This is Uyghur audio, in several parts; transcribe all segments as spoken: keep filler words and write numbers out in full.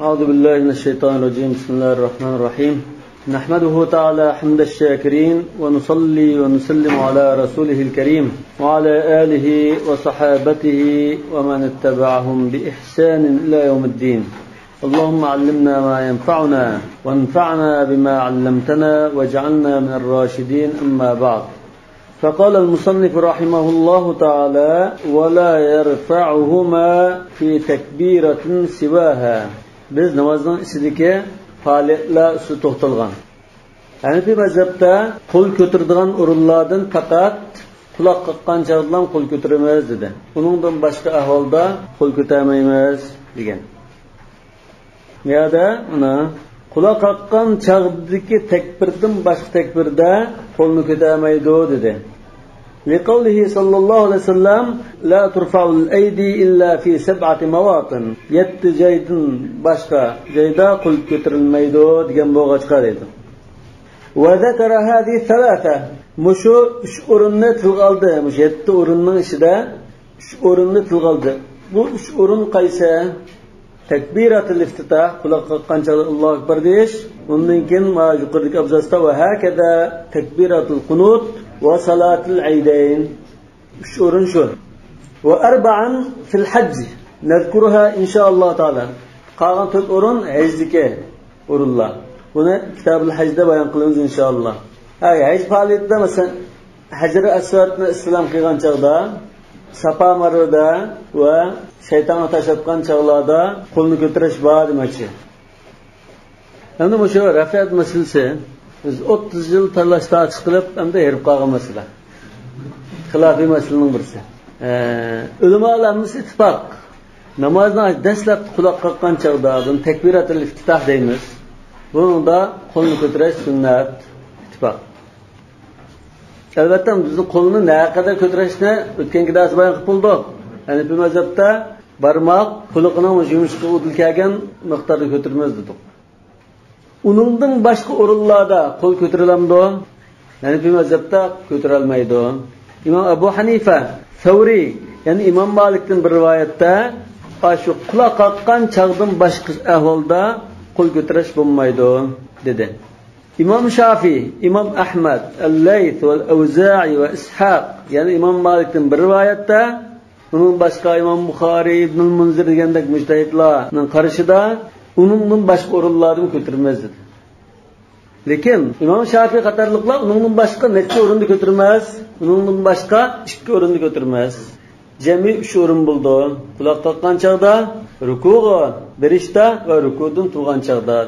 أعوذ بالله من الشيطان الرجيم. بسم الله الرحمن الرحيم. نحمده تعالى حمد الشاكرين، ونصلي ونسلم على رسوله الكريم، وعلى آله وصحابته ومن اتبعهم بإحسان إلى يوم الدين. اللهم علمنا ما ينفعنا، وانفعنا بما علمتنا، واجعلنا من الراشدين. أما بعد. فقال المصنف رحمه الله تعالى: ولا يرفعهما في تكبيرة سواها. بىز نامازنىڭ ئىچىدىكى پائالىيەتلەر ئۈستىدە توختالغان. ھەنىفىي مەزھەپتە قول كۆتۈرىدىغان ئورۇنلاردىن پەقەت قۇلاق قاققان چاغدىلا قول كۆتۈرىمىز دېدى. ئۇنىڭدىن باشقا ئەھۋالدا قول كۆتەرمەيمىز دېگەن. يەردە مانا قۇلاق قاققان چاغدىكى تەكبىردىن باشقا تەكبىردە قولنى كۆتەرمەيدۇ دېدى. لقوله صلى الله عليه وسلم: لا ترفع الأيدي إلا في سبعة مواطن. يەتتە جايدىن باشقا جايدا قول كۆتۈرۈلمەيدۇ دېگەن بولغاچقا دەيدۇ. وذكر هذه الثلاثة. مۇشۇ ئۈچ ئورۇننى تىلغا ئالدى. مۇشۇ يەتتە ئورۇننىڭ ئىچىدە ئۈچ ئورۇننى تىلغا ئالدى. بۇ ئۈچ ئورۇن قايسى؟ تەكبىراتۇل ئىفتىتاھ، قۇلاق قاققان چاغدا ئاللاھۇ ئەكبەر دېيىش. ئۇندىن كېيىن مانا يۇقىرىدىكى ئابزاستا: وهكذا تكبيرة القنوت وصلاة العيدين. ئۈچ ئورۇن شۇ. وأربعا في الحج نذكرها إن شاء الله تعالى. قالغان تۆت ئورۇن ھەجدىكى ئورۇنلار. بۇنى كىتابۇل ھەجدە بايان قىلىمىز ئىنشائاللا. ھە، ھەج پائالىيىتىدە مەسىلەن، ھەجەر ئەسۋەدنى ئىستىلام قىلغان چاغدا، ساپا مەرۋىدە ۋە شەيتانغا تاش ئاتقان چاغلاردا قولنى كۆتۈرۈش بار دېمەكچى. ئەمدى مۇشۇ رەفئەت مەسىلىسى، بىز ئوتتۇز يىل تالاش تارتىش قىلىپ، ئەمدى ھېرىپ قالغان مەسىلە. خىلاپىي مەسىلىنىڭ بىرسى. ئە، ئۆلىمالار ھەممىسى ئىتتىپاق. نامازنىڭ دەسلەپكى قۇلاق قاققان چاغدا، بۇنى تەكبىراتۇل ئىفتىتاھ دەيمىز. بۇنىڭدا قولنى كۆتۈرۈش سۈننەت، ئىتتىپاق. ئەلۋەتتە، بىزنىڭ قولنى نەقەدەر كۆتۈرۈشنى ئۆتكەنكى دەرستە بايان قىلىپ بولدۇق. ھەنىپىي مەزھەپتە بارماق قۇلىقىنىڭ يۇمشىقىغا ئۇدۇل كەلگەن مىقداردا كۆتۈرىمىز دېدۇق. ئۇنىڭدىن باشقا ئورۇنلاردا قول كۆتۈرۈلەمدۇ؟ ھەنىپىي مەزھەپتە كۆتۈرەلمەيدۇ. ئىمام ئەبۇ ھەنىفە، سەۋرى، يەنى ئىمام مالىكتىن بىر رىۋايەتتە، ئاشۇ قۇلاق قاققان چاغدىن باشقا ئەھۋالدا قول كۆتۈرۈش بولمايدۇ، دېدى. ئىمام شافىي، ئىمام ئەھمەد، ئەللەيس ۋەل ئەۋزائى ۋە ئىسھاق، يەنى ئىمام مالىكتىن بىر رىۋايەتتە، ئۇنىڭ باشقا ئىمام بۇخارىي، ئىبنۇل مۇنزىر دېگەندەك مۇجتەھىدلارنىڭ قارىشىدا، ئۇنىڭدىن باشقا ئورۇنلاردىن كۆتۈرمەز دېدى. لېكىن ئىمام شافىي قاتارلىقلار ئۇنىڭدىن باشقا نەچچە ئورۇندا كۆتۈرمەس، ئۇنىڭدىن باشقا ئىككى ئورۇندا كۆتۈرمەس. جەمئىي ئۈچ ئورۇن بولىدۇ. قۇلاق قاققان چاغدا، رۇكۇغا بېرىشتە ۋە رۇكۇدىن تۇرغان چاغدا.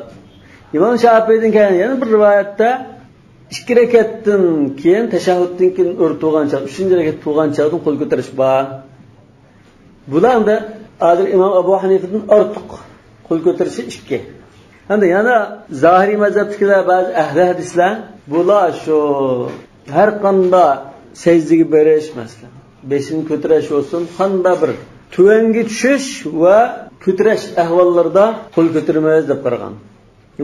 ئىمام شافىيدىن كەلگەن يەنە بىر رىۋايەتتە، ئىككى رەكەتتىن كېيىن، تەشەھھۇدتىن كېيىن ئۆر تۇرغان چاغ، ئۈچىنچى رەكەت تۇرغان چاغدىن قول كۆتۈرۈش بار. بۇلار ئەمدى ھازىر ئىمام ئەبۇ ھەنىفىدىن ئارتۇق قول كۆتۈرۈشى ئىككى. ئەمدى يەنە زاھىرىي مەزھەپتىكىلەر، بەزى ئەھلى ھەدىسلەر، بۇلار شۇ ھەر قانداق سەجدىگە بېرىش، مەسىلەن، بېشىنى كۆتۈرۈش بولسۇن، قانداق بىر تۆۋەنگە چۈشۈش ۋە كۆتۈرۈش ئەھۋاللىرىدا قول كۆتۈرىمىز دەپ قارىغان.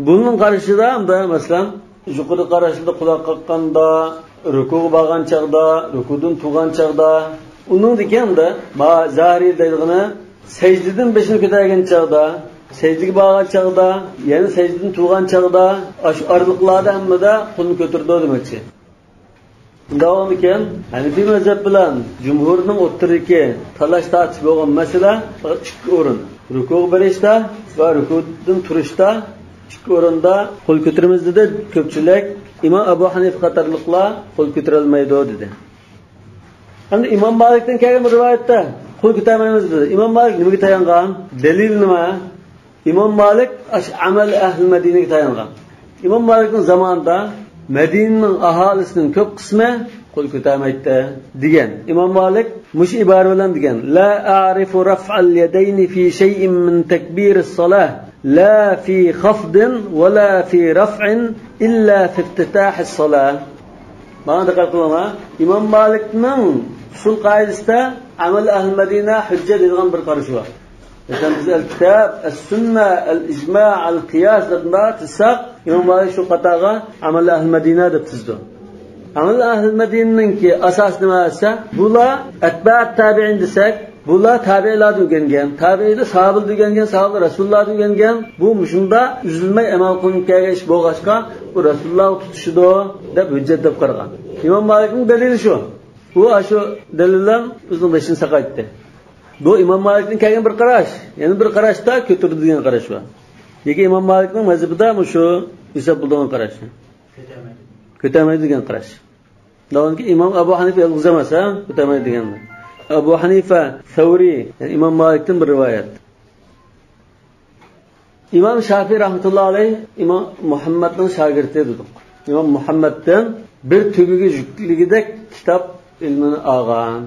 بۇنىڭ قارىشىدا، ئەمدى، مەسىلەن، يۇقىرى قاراشلىدا قۇلاق قاققاندا، رۇكۇغا بارغان چاغدا، رۇكۇدىن تۇرغان چاغدا، ئۇنىڭدىكى ئەمدى ما زاھىرىي دەيدىغىنى سەجدىدىن بېشىنى كۆتەرگەن چاغدا، سەجدىگە بارغان چاغدا، يەنە سەجدىدىن تۇرغان چاغدا، ئاشۇ ئارىلىقلاردا ھەممىدە قولنى كۆتۈرىدۇ دېمەكچى. شۇنداق بولغاندىكىن، ھەنىپىي مەزھەپ بىلەن جۇمھۇرنىڭ ئوتتۇرىدىكى تالاش تارتىش بولغان مەسىلە پەقەت ئىككى ئورۇن. رۇكۇغا بېرىشتا ۋە رۇكۇدىن تۇرۇشتا ئىككى ئورۇندا قول كۆتۈرىمىز دېدى كۆپچىلىك. ئىمام ئەبۇ ھەنىفە قاتارلىقلار قول كۆتۈرەلمەيدۇ دېدى. ئەمدى ئىمام مالىكتىن كەلگەن بىر رىۋايەتتە قول كۆتەرمەيمىز دېدى. ئىمام مالىك نېمىگە تايانغان؟ دەلىلى نېمە؟ ئىمام مالىك ئاشۇ ئەمەل ئەھلى مەدىنىگە تايانغان. ئىمام مالىكنىڭ زامانىدا مەدىنىنىڭ ئاھالىسىنىڭ كۆپ قىسمى قول كۆتەرمەيتتى دېگەن. ئىمام مالىك مۇشۇ ئىبارە بىلەن دېگەن: لا أعرف رفع اليدين في شيء من تكبير الصلاة، لا في خفض ولا في رفع، إلا في افتتاح الصلاة. مانا دىققەت قىلىڭلار، ئىمام مالىكنىڭ ئۇسۇل قائىدىسىدە ئەمەل ئەھلى مەدىنە ھۆججە دەيدىغان بىر قارىشى بار. مەسىلەن، بىز ئەل-كىتاب، ئەس-سۈننە، ئەل-ئىجما، ئەل-قىياس دەپ مۇنداق تىزساق، ئىمام مالىك شۇ قاتارغا ئەمەل ئەھلى مەدىنە دەپ تىزىدۇ. ئەمەل ئەھلى مەدىنىنىڭكى ئاساسى نېمە دېسە، بۇلار ئەتبائەت تابىئىن دېسەك، بۇلار تابىئىيلاردىن ئۆگەنگەن، تابىئىيلار ساھابىلەردىن ئۆگەنگەن، ساھابىلار رەسۇلۇللاھدىن ئۆگەنگەن. بۇ مۇشۇنداق ئۈزۈلمەي ئەمەل قىلىنىپ كەلگەن ئىش بولغاچقا، بۇ رەسۇلۇللاھغا تۇتىشىدۇ دەپ ھۆججەت دەپ قارىغان. ئىمام مالىكنىڭ دەلىلى شۇ. ئۇ ئاشۇ دەلىل بىلەن ئۆزىنىڭ بېشىنى ساقايتتى. بۇ ئىمام مالىكتىن كەلگەن بىر قاراش، يەنە بىر قاراشتا كۆتۈرىدۇ دېگەن قاراش بار. لېكىن ئىمام مالىكنىڭ مەزھىپىدە مۇشۇ ھېساب بولىدىغان قاراش. كۆتەرمەيدۇ دېگەن قاراش. داۋامكى ئىمام ئەبۇ ھەنىفە يالغۇز ئەمەس، ھە؟ كۆتەرمەيدۇ دېگەندە. ئەبۇ ھەنىفە، سەۋرى، يەنى ئىمام مالىكتىن بىر رىۋايەت. ئىمام شافىي رەھمەتۇللا ئەلەيھ ئىمام مۇھەممەدنىڭ شاگىرتى دېدۇق. ئىمام مۇھەممەدتىن بىر تۈگىگە يۈكلىگۈدەك كىتاب ئىلمىنى ئالغان.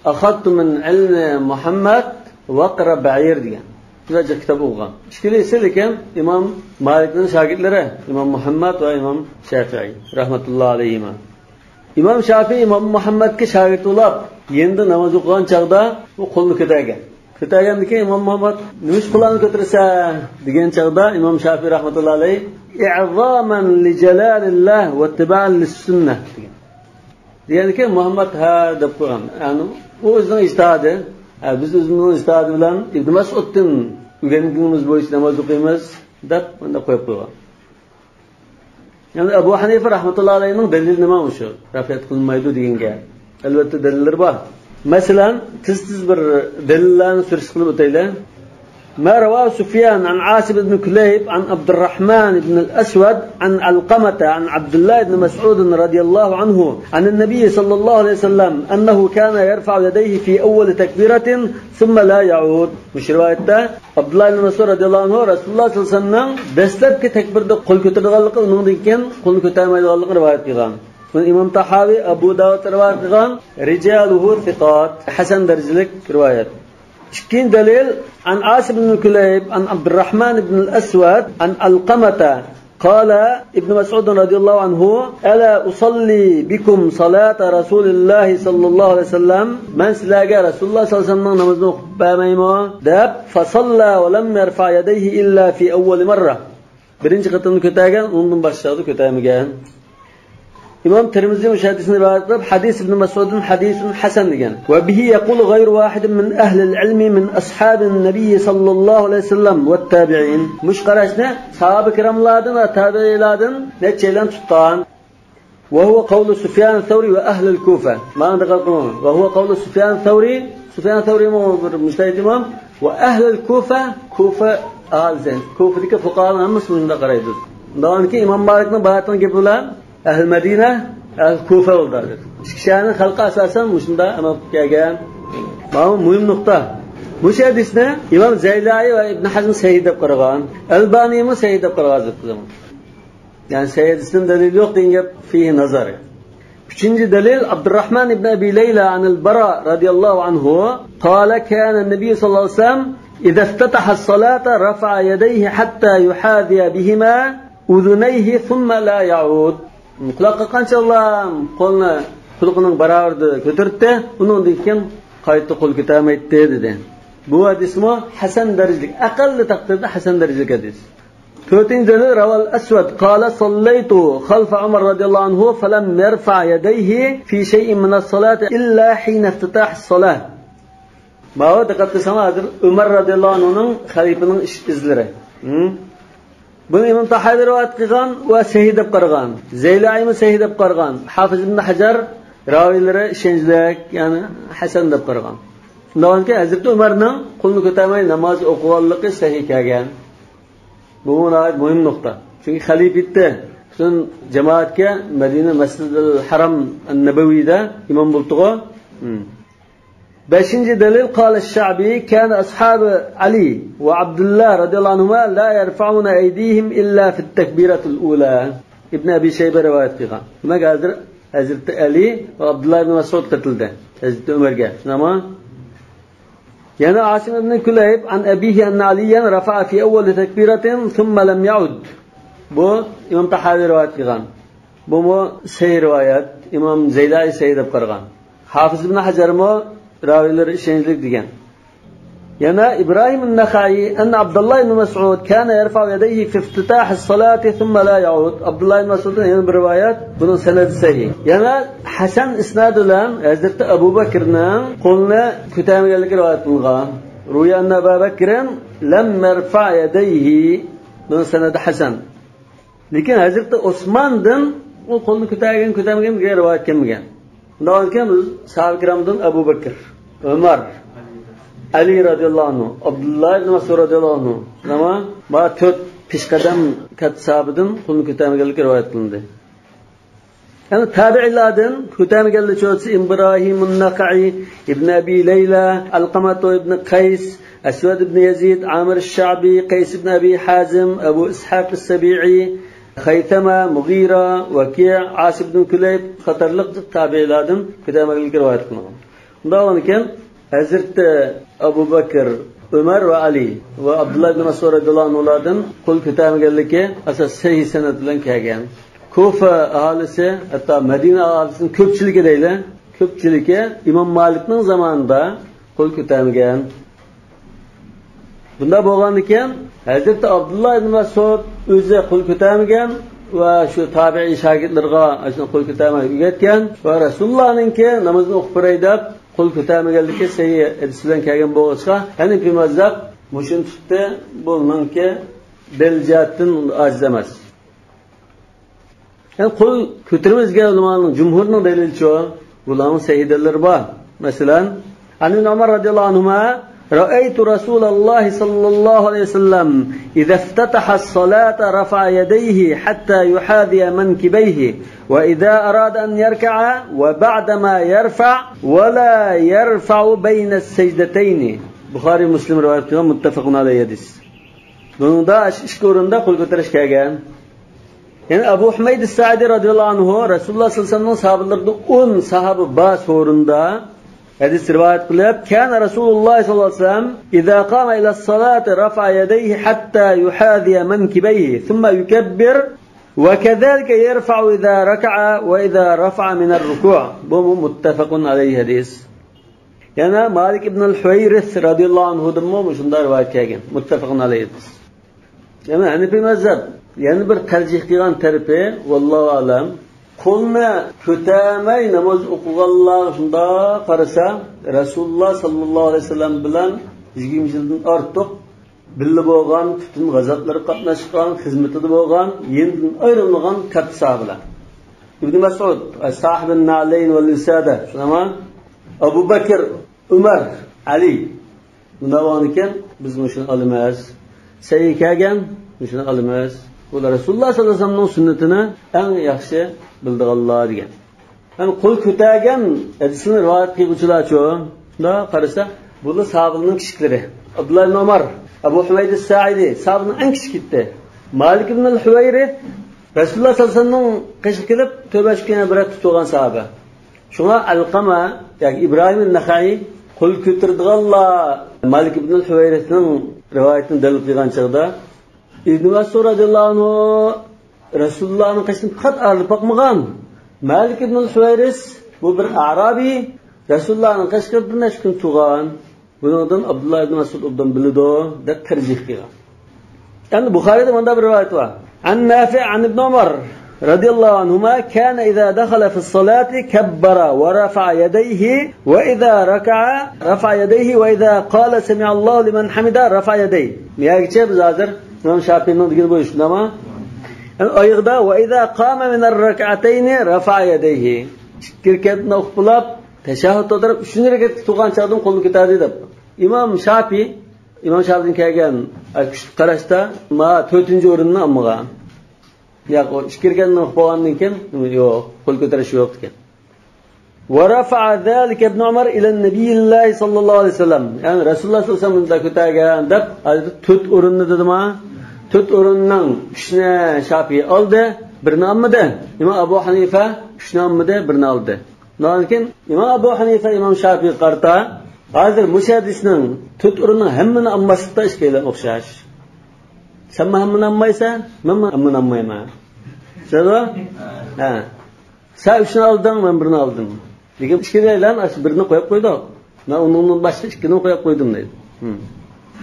«ئەخەزتۇ مىن ئىلمى مۇھەممەد ۋەقرە بەئىر» دېگەن. شۇنداق جىق كىتاب ئوقۇغان. ئىككىلىسى لېكىن ئىمام مالىكنىڭ شاگىرتلىرى، ئىمام مۇھەممەد ۋە ئىمام شافىئى رەھمەتۇللا ئەلەيھىما. ئىمام شافىئى ئىمام مۇھەممەدكە شاگىرت بولاپ، يېنىدا ناماز ئوقۇغان چاغدا ئۇ قولىنى كۆتەرگەن. كۆتەرگەندىن كېيىن ئىمام مۇھەممەد، «نېمىش قولۇڭنى كۆتۈرىسەن؟» دېگەن چاغدا ئىمام شافىي رەھمەتۇللا ئەلەيھ، «ئىئزامەن لىجالالىللا ۋەتتىبائەن لىسسۈننە» دېگەن. دېگەندىكىن مۇھەممەد ھە دەپ قويغان. يەنى ئۇ ئۆزىنىڭ ئىجتىھادى. ھە، بىز ئۆزىمىزنىڭ ئىجتىھادى بىلەن ئىبن مەسئۇدتىن ئۆگەنگىنىمىز بويىچە ناماز ئوقۇيمىز دەپ ئۇنداق قويۇپ قويغان. يەنى ئەبۇ ھەنىفە رەھمەتۇللا ئەلەيھنىڭ دەلىلى نېمە مۇشۇ؟ رەفئىيەت قىلىنمايدۇ دېگەنگە. ئەلۋەتتە دەلىللىرى بار. مەسىلەن، تېز تېز بىر دەلىللەرنى سۈرۈشتە قىلىپ ئۆتەيلى. ما رواه سفيان عن عاصم بن كليب عن عبد الرحمن بن الأسود عن علقمة عن عبد الله بن مسعود رضي الله عنه عن النبي صلى الله عليه وسلم أنه كان يرفع يديه في أول تكبيرة ثم لا يعود. مۇشۇ رىۋايەتتە ئابدۇللا ئىبن مەسئۇد رەزىياللاھۇ ئەنھۇ رەسۇلۇللا سەللەللاھۇ ئەلەيھى ۋەسەللەمنىڭ دەسلەپكى تەكبىرىدە قول كۆتۈرىدىغانلىقى، ئۇنىڭدىن كېيىن قولنى كۆتەرمەيدىغانلىقىنى رىۋايەت قىلغان. بۇنى ئىمام تاھاۋى، ئەبۇ داۋۇد رىۋايەت قىلغان، رىجالۇھۇ سىقات، ھەسەن دەرىجىلىك رىۋايەت. ئىككىنچى دەلىل، عن عاصم بن كليب عن عبد الرحمن بن الأسود عن علقمة قال ابن مسعود رضي الله عنه: ألا أصلي بكم صلاة رسول الله صلى الله عليه وسلم؟ مەن سىلەرگە رەسۇلۇللا سەللەللاھۇ ئەلەيھى ۋەسەللەمنىڭ نامىزىنى ئوقۇپ بەرمەيمۇ؟ دەپ، فصلى ولم يرفع يديه إلا في أول مرة. بىرىنچى قېتىمدا كۆتەرگەن، ئۇنىڭدىن باشقا چاغدا كۆتەرمىگەن. ئىمام تىرمىزى مۇشۇ ھەدىسنى رىۋايەت قىلىپ، حديث ابن مسعود حديث حسن دېگەن. وبه يقول غير واحد من أهل العلم من أصحاب النبي صلى الله عليه وسلم والتابعين. مۇشۇ قاراشنى ساھابە كىراملاردىن ۋە تابىئىيلاردىن نەچچەيلەن تۇتقان. وهو قول سفيان الثوري وأهل الكوفة. مانا دىققەت قىلىڭ. وهو قول سفيان الثوري. سفيان الثوري مۇ بىر مۇجتەھىد ئىمام. وأهل الكوفة، كوفە ئاھالىسى. كوفىدىكى فۇقاھانىڭ ھەممىسى مۇشۇنداق قارايدۇ. ئۇنىڭدىن كېيىن ئىمام مالىكنىڭ بۇ ھەدىسىنىڭ گېپى بىلەن ئەھلى مەدىنە، ئەھلى كوفە بولدى ھازىر. ئىككى شەھەرنىڭ خەلقى ئاساسەن مۇشۇنداق ئەمەل قىلىپ كەلگەن. مانا مۇھىم نۇقتا. مۇشۇ ھەدىسنى ئىمام زەيلائى ۋە ئىبن ھەزم سەھىھ دەپ قارىغان، ئەلبانىيمۇ سەھىھ دەپ قارىغان ھازىرقى زامان. يەنى سەھىھ ھەدىسنىڭ دەلىلى يوق دېگەن گەپ فىھى نەزەر. ئۈچىنچى دەلىل، عبد الرحمن بن أبي ليلى عن البراء رضي الله عنه قال: كان النبي صلى الله عليه وسلم إذا افتتح الصلاة رفع يديه حتى يحاذي بهما أذنيه ثم لا يعود. قۇلاق قاققانچىلا قولىنى قۇلىقىنىڭ باراۋىرىدا كۆتۈرەتتى، ئۇنىڭدىن كېيىن قايتا قول كۆتەرمەيتتى، دېدى. بۇ ھەدىسمۇ ھەسەن دەرىجىلىك، ئەقەللى تەقدىردە ھەسەن دەرىجىلىك ھەدىس. تۆتىنچى دەلىل، روى الأسود قال: صليت خلف عمر رضي الله عنه فلم يرفع يديه في شيء من الصلاة إلا حين افتتاح الصلاة. ماۋۇ دىققەت قىلساڭلار، ھازىر ئۆمەر رەزىياللاھۇ ئەنھۇنىڭ، خەلىپىنىڭ ئىش ئىزلىرى. ھىم؟ بۇنى ئىمام تاھاۋى رىۋايەت قىلغان ۋە سەھىھ دەپ قارىغان. زەيلائىمۇ سەھىھ دەپ قارىغان. ھافىز ئىبن ھەجەر راۋىلىرى ئىشەنچلىك، يەنى ھەسەن دەپ قارىغان. شۇنداقكى، ھەزرىتى ئۆمەرنىڭ قولىنى كۆتەرمەي ناماز ئوقۇغانلىقى سەھىھ كەلگەن. بۇ ناھايىتى مۇھىم نۇقتا. چۈنكى خەلىپە ئىدى. پۈتۈن جامائەتكە مەدىنە مەسجىدىل ھەرام ئەن-نەبەۋىدە ئىمام بولۇپتىغۇ. ھىم. بەشىنچى دەلىل، قال الشعبي: كان أصحاب علي وعبد الله رضي الله عنهما لا يرفعون أيديهم إلا في التكبيرة الأولى. ئىبن ئەبى شەيبە رىۋايەت قىلغان. دېمەك، ھازىر ھەزرىتى ئەلى ۋە ئابدۇللا ئىبن مەسئۇد قېتىلدى ھەزرىتى ئۆمەرگە. شۇنداقمۇ؟ يەنە ئاسىم ئىبن كۇلەيب عن أبيه أن عليا رفع في أول تكبيرة ثم لم يعد. بۇ ئىمام تاھاۋى رىۋايەت قىلغان. بۇمۇ سەھىھ رىۋايەت، ئىمام زەيلائى سەھىھ دەپ قارىغان. ھافىز ئىبن ھەجەرمۇ راۋىلىرى ئىشەنچلىك دېگەن. يەنە ئىبراھىم نەخەئى، ئەننە ئابدۇللا ئىبن مەسئۇد كان يرفع يديه في افتتاح الصلاة ثم لا يعود. ئابدۇللا ئىبن مەسئۇدتىن يەنە بىر رىۋايەت، بۇنىڭ سەنەدى سەھىھ. يەنە ھەسەن ئىسنادى بىلەن ھەزرىتى ئەبۇ بەكرىنىڭ قولىنى كۆتەرمىگەنلىكى رىۋايەت قىلىنغان. روي أن أبا بكر لم يرفع يديه. بۇنىڭ سەنەدى ھەسەن. لېكىن ھەزرىتى ئوسماندىن ئۇ قولىنى كۆتەرگەن، كۆتەرمىگەن دېگەن رىۋايەت كەلمىگەن. بۇنداق بولغاندىكىن، بىز ساھابە كىرامدىن ئەبۇ بەكىر، ئۆمەر، ئەلى رەزىياللاھۇ ئەنھۇ، ئابدۇللا ئىبن مەسئۇد رەزىياللاھۇ ئەنھۇ، ئەمما بۇ تۆت پېشقەدەم كاتتا ساھابىدىن قولىنى كۆتەرمىگەنلىكى رىۋايەت قىلىندى. يەنى تابىئىيلاردىن كۆتەرمىگەنلەر چوتىسى ئىبراھىم نەخەئى، ئىبن ئەبى لەيلا، ئەلقەمەتۇ ئىبن قەيس، ئەسۋەد ئىبن يەزىد، ئامىر شەئبى، قەيس ئىبن ئەبى ھازىم، ئەبۇ ئىسھاق ئىسسەبىئى، خەيسەمە، مۇغىرە، ۋەكىئ، ئاسىم ئىبن كۇلەيب قاتارلىق تابىئىلاردىن كۆتەرمەگەنلىكى رىۋايەت قىلىنغان. بۇنداق بولغانىكەن، ھەزرىتى ئەبۇ بەكىر، ئۆمەر ۋە ئەلى ۋە ئابدۇللا ئىبن مەسئۇد رەزىياللاھۇ ئەنھۇلاردىن قول كۆتەرمىگەنلىكى ئاساس سەھىھ سەنەد بىلەن كەلگەن. كۇفە ئاھالىسى، ھەتتا مەدىنە ئاھالىسىنىڭ كۆپچىلىكى دەيلى، كۆپچىلىكى ئىمام مالىكنىڭ زامانىدا قول كۆتەرمىگەن. بۇنداق بولغاندىكىن، ھەزرىتى ئابدۇللا ئىبن مەسئۇد ئۆزى قول كۆتەرمىگەن ۋە شۇ تابىئىي شاگىرتلىرىغا ئاشۇنداق قول كۆتەرمەي ئۆگەتكەن ۋە رەسۇلۇللانىڭكى نامىزىنى ئوقۇپ بېرەي دەپ قول كۆتەرمىگەنلىكى سەھىھ ھەدىس بىلەن كەلگەن بولغاچقا، ھەنىفىي مەزھەپ مۇشۇنى تۇتتى، بۇنىڭكى دەلىل جەھەتتىن ئاجىز ئەمەس. يەنى قول كۆتۈرمىسىگە ئۆلىمانىڭ جۇمھۇرنىڭ دەلىلىچۇ؟ بۇلارنىڭ سەھىھ دەلىللىرى بار. مەسىلەن، عن ابن عمر رضي الله عنهما، رأيت رسول الله صلى الله عليه وسلم إذا افتتح الصلاة رفع يديه حتى يحاذي منكبيه، وإذا أراد أن يركع وبعدما يرفع ولا يرفع بين السجدتين. بۇخارىي، مۇسلىم رىۋايەت قىلغان مۇتتەپەقۇن ئەلەيھى ھەدىس. بۇنىڭدا ئىككى ئورۇندا قول كۆتۈرۈش كەلگەن. يەنى ئەبۇ ھۇمەيد سەئىدى رەزىياللاھۇ ئەنھۇ رەسۇلۇللا سەللەللاھۇ ئەلەيھى ۋەسەللەمنىڭ ساھابىلىرىدىن ئون ساھابە بار سورۇندا ھەدىس رىۋايەت قىلىپ، كان رسول الله صلى الله عليه وسلم إذا قام إلى الصلاة رفع يديه حتى يحاذي منكبيه ثم يكبر وكذلك يرفع إذا ركع وإذا رفع من الركوع. بۇمۇ مۇتتەپەقۇن ئەلەيھى ھەدىس. يەنە مالىك ئىبنۇل ھۇۋەيرىس رەزىياللاھۇ ئەنھۇدىنمۇ مۇشۇنداق رىۋايەت كەلگەن، مۇتتەپەقۇن ئەلەيھى. يەنە ھەنىپىي مەزھەپ يەنە بىر تەرجىھ قىلغان تەرىپى، ۋاللاھۇ ئەلەم، قولنى كۆتەرمەي ناماز ئوقۇغانلارغا شۇنداق قارىسا، رەسۇلۇللا ساللاللاھۇ ئەلەيھى ۋەسەللەم بىلەن يىگىرمە يىلدىن ئارتۇق بىللە بولغان، پۈتۈن غازاتلىرىغا قاتناشقان، خىزمىتىدە بولغان، يېنىدىن ئايرىلمىغان كاتتا ساھابىلەر. ئىبن مەسئۇد، ساھىبىن نەئلەين ۋەل ۋىسادە، شۇنداقمۇ؟ ئەبۇ بەكىر، ئۆمەر، ئەلى. بۇنداق بولغاندىكىن، بىز مۇشۇنى ئالىمىز. سەھىھ كەلگەن، مۇشۇنى ئالىمىز. بۇلار رەسۇلۇللا ساللاللاھۇ ئەلەيھى ۋەسەللەمنىڭ سۈننىتىنى ئەڭ ياخشى بىلىدىغانلار دېگەن. يەنى قول كۆتەرگەن ھەدىسنى رىۋايەت قىلغۇچىلارچۇ؟ شۇنداق قارىسا، بۇلار ساھابىلارنىڭ كىچىكلىرى. ئابدۇللا ئىبن ئۆمەر، ئەبۇ ھۇمەيد سائىدى، ساھابىلارنىڭ ئەڭ كىچىكى ئىدى. مالىك ئىبنۇل ھۇۋەيرىس رەسۇلۇللا ساللاللاھۇ ئەلەيھى ۋەسەللەمنىڭ قېشىغا كېلىپ، تۆت ئاي ئىككى كۈن بىر ھەپتە تۇرغان ساھابە. شۇڭا ئەلقەمە ياكى ئىبراھىم نەخەئى قول كۆتۈرىدىغانلار مالىك ئىبنۇل ھۇۋەيرىسنىڭ رىۋايىتىنى دەلىل قىلغان چېغىدا، ئىبن مەسئۇد رەزىياللاھۇ ئەنھۇ رەسۇلۇللانىڭ قېشىدىن پەقەت ئايرىلىپ باقمىغان. مالىك ئىبنۇل ھۇۋەيرىس بۇ بىر ئەرەبىي، رەسۇلۇللانىڭ قېشىدا بىر نەچچە كۈن تۇرغان. بۇنىڭدىن ئابدۇللا ئىبن مەسئۇد ئوبدان بىلىدۇ دەپ تەرجىھ قىلغان. ئەمدى بۇخارىدا مۇنداق بىر رىۋايەت بار. عن نافع عن ابن عمر رضي الله عنهما كان إذا دخل في الصلاة كبر ورفع يديه وإذا ركع رفع يديه وإذا قال سمع الله لمن حمده رفع يديه. نېمىگىچە بىز ھازىر ئىمام شاپىئىنىڭ دېگىنى بويىچە، شۇنداقمۇ؟ يەنى ئايىغىدا وإذا قام من الركعتين رفع يديه. ئىككى رەكەتنى ئوقۇپ بولۇپ، تەشەھھۇدتا ئولتۇرۇپ، ئۈچىنچى رەكەتكە تۇرغان چاغدىن قولنى كۆتەردى دەپ. ئىمام شاپىئى، ئىمام شاپىئىدىن كەلگەن كۈچلۈك قاراشتا، ما تۆتىنچى ئورۇننى ئالمىغان. ياق، ئۇ ئىككى رەكەتنى ئوقۇپ بولغاندىن كېيىن، يوق، قول كۆتۈرۈش يوق ئىكەن. ورفع ذلك ابن عمر إلى نبي الله صلى الله عليه وسلم. يەنى رەسۇلۇللا ساللاللاھۇ ئەلەيھى ۋەسەللەم بۇنداق كۆتەرگەن دەپ، ھازىر تۆت ئورۇننى دېدىما؟ تۆت ئورۇننىڭ ئۈچىنى شاپىئى ئالدى، بىرىنى ئالمىدى. ئىمام ئەبۇ ھەنىفە ئۈچنى ئالمىدى، بىرىنى ئالدى. شۇنىڭدىن كېيىن ئىمام ئەبۇ ھەنىفە، ئىمام شاپىئىغا قارىتا، ھازىر مۇشۇ ھەدىسنىڭ تۆت ئورۇننىڭ ھەممىنى ئالماسلىقتا ئىككىيلەن ئوخشاش. سەنمۇ ھەممىنى ئالمايسەن، مەنمۇ ھەممىنى ئالمايمەن. چۈشەندىڭىزمۇ؟ ھە. سەن ئۈچنى ئالدىڭ، مەن بىرنى ئالدىم. لېكىن ئىككىيلەن ئاشۇ بىرنى قويۇپ قويدۇق. مەن ئۇنىڭدىن باشقا ئىككىنى قويۇپ قويدۇم دەيدۇ.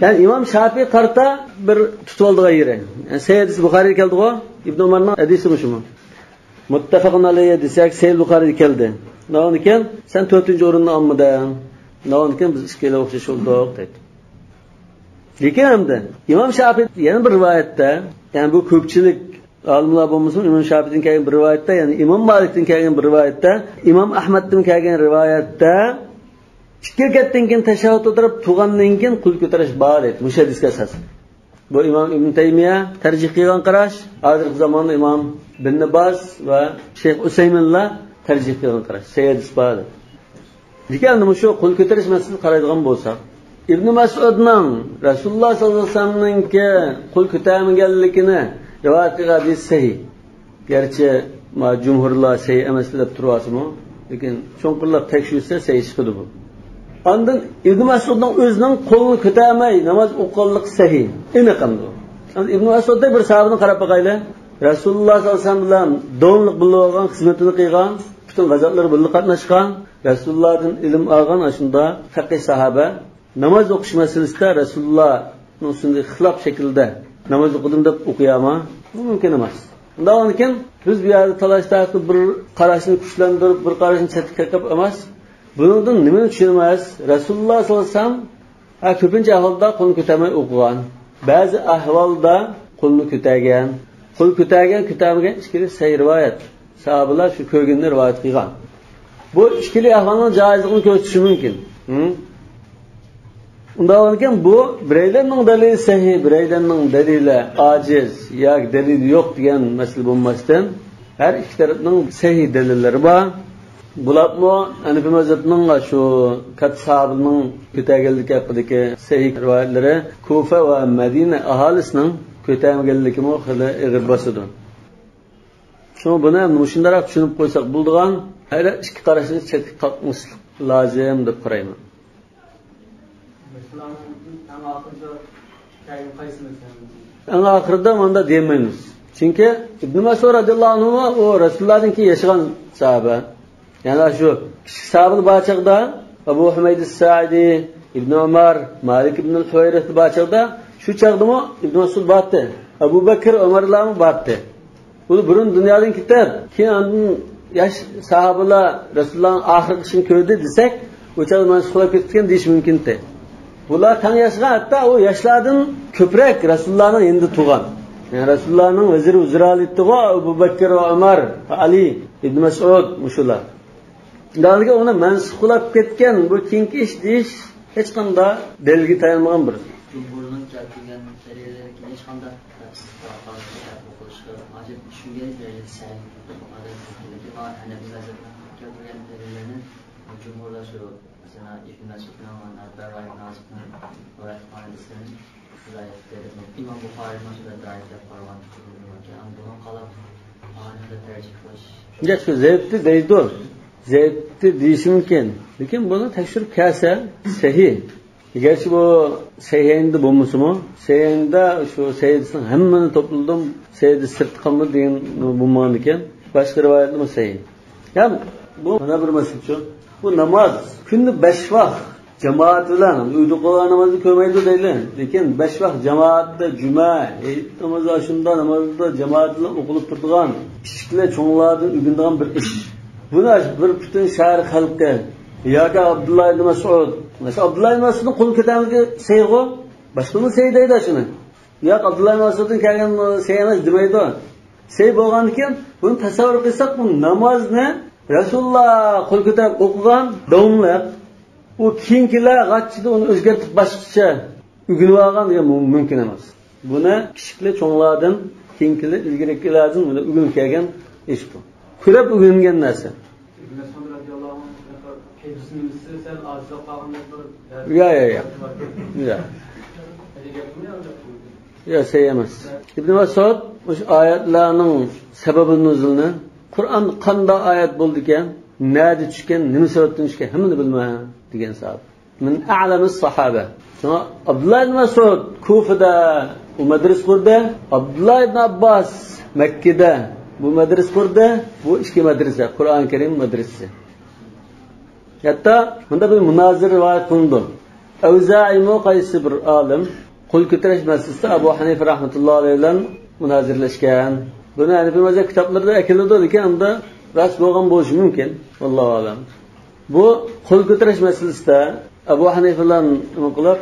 يەنى ئىمام شاپىئىي قارىتا بىر تۇتۇۋالىدىغان يېرى. يەنى سەھىھ ھەدىس بۇخارىيدا كەلدىغۇ، ئىبنى ئۆمەرنىڭ ھەدىسى مۇشۇمۇ. مۇتتەپەقۇن ئەلەيھى دېسەك، سەھىھ بۇخارىيدا كەلدى. ناۋانىكەن، سەن تۆتىنچى ئورۇننى ئالمىدىڭ. ناۋانىكەن، بىز ئىككىلا ئوخشاش بولدۇق، دەيدۇ. لېكىن ئەمدى ئىمام شاپىئىي يەنە بىر رىۋايەتتە، يەنى بۇ كۆپچىلىك ئالىملار بولمىسىمۇ، ئىمام شاپىئىدىن كەلگەن بىر رىۋايەتتە، يەنى ئىمام مالىكتىن كەلگەن بىر رىۋايەتتە، ئىمام ئەھمەدتىن كەلگەن رىۋايەتتە، ئىككى رەكەتتىن كېيىن تەشەھھۇد ئولتۇرۇپ تۇرغاندىن كېيىن قول كۆتۈرۈش بار دەيدۇ، مۇشۇ ھەدىسكە ئاساسەن. بۇ ئىمام ئىبن تەيمىيە تەرجىھ قىلغان قاراش، ھازىرقى زاماندا ئىمام بىن باز ۋە شەيخ ئۇسەيمىنلار تەرجىھ قىلغان قاراش، سەھىھ ھەدىس بار دەيدۇ. لېكىن ئەمدى مۇشۇ قول كۆتۈرۈش مەسىلىسىگە قارايدىغان بولساق، ئىبنى مەسئۇدنىڭ رەسۇلۇللا ساللاللاھۇ ئەلەيھى ۋەسەللەمنىڭكى قول كۆتەرمىگەنلىكىنى رىۋايەت قىلغان ھەدىس سەھىھ. گەرچە ما جۇمھۇرلار سەھىھ ئەمەس دەپ تۇرۇۋاتسىمۇ، لېكىن چوڭقۇرلاپ تەكشۈرسە سەھىھ چىقىدۇ بۇ. ئاندىن ئىبنى مەسئۇدنىڭ ئۆزىنىڭ قولىنى كۆتەرمەي ناماز ئوقۇغانلىقى سەھىھ. ئېنىق ئەمدى. ئەمدى ئىبنى مەسئۇددەك بىر ساھابىنى قاراپ باقايلى. رەسۇلۇللا ساللاللاھۇ ئەلەيھى ۋەسەللەم بىلەن داۋاملىق بىللە بولغان، خىزمىتىنى قىلغان، پۈتۈن غازاتلىرىغا بىللە قاتناشقان، رەسۇلۇللادىن ئىلىم ئالغان ئاشۇنداق پەقىھ ساھابە ناماز ئوقۇش مەسىلىسىدە رەسۇلۇللانىڭ سۈننىتىگە خىلاپ شەكىلدە ناماز ئوقۇدۇم دەپ ئوقۇيالما؟ بۇ مۇمكىن ئەمەس. ئۇنداق بولغاندىكىن، بىز بۇ يەردە تالاش-تارتىشتا بىر قاراشنى كۈچلەندۈرۈپ، بىر قاراشنى چەتكە قېقىپ ئەمەس. بۇنىڭدىن نېمىنى چۈشىنىمىز؟ رەسۇلۇللا ساللاللاھۇ ئەلەيھى ۋەسەللەم، ھە، كۆپىنچە ئەھۋالدا قولنى كۆتەرمەي ئوقۇغان. بەزى ئەھۋالدا قولنى كۆتەرگەن. قول كۆتەرگەن، كۆتەرمىگەن ئىككىلىسى سەھىھ رىۋايەت. ساھابىلار شۇ كۆرگىنىنى رىۋايەت قىلغان. بۇ ئىككىلى ئەھۋالنىڭ جائىزلىقىنى كۆرسىتىشى مۇمكىن. ھە؟ ئۇنداق بولغانىكەن، بۇ بىرەيلەننىڭ دەلىلى سەھىھ، بىرەيلەننىڭ دەلىلى ئاجىز ياكى دەلىلى يوق دېگەن مەسىلە بولماستىن، ھەر ئىككى تەرەپنىڭ سەھىھ دەلىللىرى بار. بۇلارمۇ ھەنىفىي مەزھەپنىڭ شۇ كاتتا ساھابىنىڭ كۆتەرگەنلىكى ھەققىدىكى سەھىھ رىۋايەتلىرى كۇفە ۋە مەدىنە ئاھالىسىنىڭ كۆتەرمىگەنلىكىمۇ خېلى ئېغىر باسىدۇ. شۇڭا بۇنى مۇشۇنداقراق چۈشىنىپ قويساق بولىدىغان، ھەر ئىككى قاراشنى چەتكە قاقماسلىق لازىم دەپ قارايمەن. مەسىلەن، ئەڭ ئاخىرىدا كەلگەن قايسى مەسىلە؟ ئەڭ ئاخىرىدا مۇنداق دېيەلمەيمىز. چۈنكى ئىبن مەسئۇد رەزىياللاھۇ ئەنھۇ ئۇ رەسۇلۇللادىن كېيىن ياشىغان ساھابە. يەنى شۇ كىچىك ساھابىلەر بار چاغدا، ئەبۇ ھۇمەيد سائىدى، ئىبن ئۆمەر، مالىك ئىبن ھۇۋەيرىس بار چاغدا، شۇ چاغدىمۇ ئىبن مەسئۇد بارتتى. ئەبۇ بەكرى، ئۆمەرلەرمۇ بارتتى. ئۇ بۇرۇن دۇنيادىن كېتىپ، كېيىن ئاندىن ياش ساھابىلار رەسۇلۇللانىڭ ئاخىرقى ئىشىنى كۆردى دېسەك، ئۇ چاغدا مەنسۇخ بولۇپ كېتىپتىكەن دېيىش مۇمكىنتى. بۇلار تەڭ ياشىغان، ھەتتا ئۇ ياشلاردىن كۆپرەك رەسۇلۇللانىڭ يېنىدا تۇرغان. يەنى رەسۇلۇللانىڭ ۋەزىرى ۋۇزرالىيىتىغۇ ئەبۇ بەكرى ۋە ئۆمەر، ئەلى، ئىبن مەسئۇد، مۇشۇلار. دەلىلگە ئۇنى مەنسۇخ بولاپ كەتكەن، بۇ كېيىنكى ئىش دېيىش ھېچقانداق دەلىلگە تايانمىغان بىر. جۇمھۇرنىڭ كەلتۈرگەن دەلىللىرىدىن كېيىن ھېچقانداق تەپسىل قىلىشقا ھاجەت چۈشمىگەن دەلىل سەھىھ. ئادەم كۆپچىلىكى بار، ھەنەفىي مەزھەپنىڭ كەلتۈرگەن دەلىللىرىنى جۇمھۇرلار شۇ، مەسىلەن، ئىبن مەسئۇدنىڭ، ئەبدۇرراھىم نازىكنىڭ رىۋايەت قىلغان ھەدىسلىرىنى رىۋايەت قىلىپ، ئىمام بۇخارىيمۇ شۇنداق رىۋايەت قىلىپ قالغان. بۇنىڭغا قاراپ ئايەتنى تەرجىھ قىلىش. گەپ شۇ، زەئىپتى دەيدۇ. زەئىپتى دېيىشى مۇمكىن. لېكىن بۇنى تەكشۈرۈپ كەلسە سەھىھ. گەرچە بۇ سەھىھەيندە بولمىسىمۇ، سەھىھەيندە شۇ سەھىھەينىڭ ھەممىنى توپلىدىم، سەھىھەينىڭ سىرتى قالمىدى دېگەن بولمىغاندىكىن، باشقا رىۋايەتلىرىمۇ سەھىھ. يا بۇ مانا بىر مەسىلىچۇ. بۇ ناماز كۈندە بەش ۋاق جامائەت بىلەن، ئۆيدە قىلغان نامازنى كۆرمەيدۇ دەيلى. لېكىن بەش ۋاق جامائەتتە جۈمە، ھېيت نامازى، ئاشۇنداق نامازدا جامائەت بىلەن ئوقۇلۇپ تۇرىدىغان، كىچىكلەر چوڭلاردىن ئۆگىنىدىغان بىر ئىش. بۇنى بىر پۈتۈن شەھەر خەلقى ياكى ئابدۇللا ئىبن مەسئۇد، مەسىلەن، ئابدۇللا ئىبن مەسئۇدنىڭ قولىنى كۆتەرمىگەن سەھىھغۇ. باشقىلار سەھىھ دەيدۇ شۇنى. ياق، ئابدۇللا ئىبن مەسئۇدتىن كەلگەن سەھىھ ئەمەس دېمەيدۇ. سەھىھ بولغاندىكىن، بۇنى تەسەۋۋۇر قىلساق، بۇ نامازنى رەسۇلۇللا قول كۆتۈرۈپ ئوقۇغان، داۋاملىق. ئۇ كېيىنكىلەر غاچچىدا ئۇنى ئۆزگەرتىپ باشقىچە ئۆگىنىۋالغان دېگەن مۇ-، مۇمكىن ئەمەس. بۇنى كىچىكلەر چوڭلاردىن، كېيىنكىلەر ئىلگىرىكىلەردىن بۇنى ئۆگىنىپ كەلگەن ئىش بۇ. كۆرۈپ ئۆگەنگەن نەرسە. ئىبن مەسئۇد رەزىياللاھۇ ئەنھۇ كەلگۈسى نېمىسى سەل ئاجىزلاپ قالغاندەك بىر يا، يا، يا. يا. يا، سەھىھ ئەمەس. ئىبن مەسئۇد مۇشۇ ئايەتلەرنىڭ سەبەبى نۇزۇلىنى، قۇرئان قانداق ئايەت بولدىكەن، نەدە چۈشكەن، نېمە سەۋەبتىن چۈشكەن، ھەممىنى بىلىمەن دېگەن ساھابە. مىن ئەلەمىس ساھابە. شۇڭا ئابدۇللا ئىبن مەسئۇد كۇفىدا ئۇ مەدرىسە قۇردى. ئابدۇللا ئىبن ئابباس مەككىدە بۇ مەدرىسە قۇردى. بۇ ئىككى مەدرىسە، قۇرئان كەرىم مەدرىسىسى. ھەتتا مۇندا بىر مۇنازىرە رىۋايەت قىلىنىدۇ. ئەۋزائىمۇ قايسى بىر ئالىم قول كۆتۈرۈش مەسىلىسىدە ئەبۇ ھەنىفە رەھمەتۇللاھى ئەلەيھى بىلەن مۇنازىرىلەشكەن؟ بۇنى ھەنىفىي مەزھەپ كىتابلىرىدا ئەكېلىدۇ، لېكىن ئۇندا راست بولغان بولۇشى مۇمكىن. ۋاللاھۇ ئەلەم. بۇ قول كۆتۈرۈش مەسىلىسىدە ئەبۇ ھەنىفە بىلەن نېمە قىلىپ،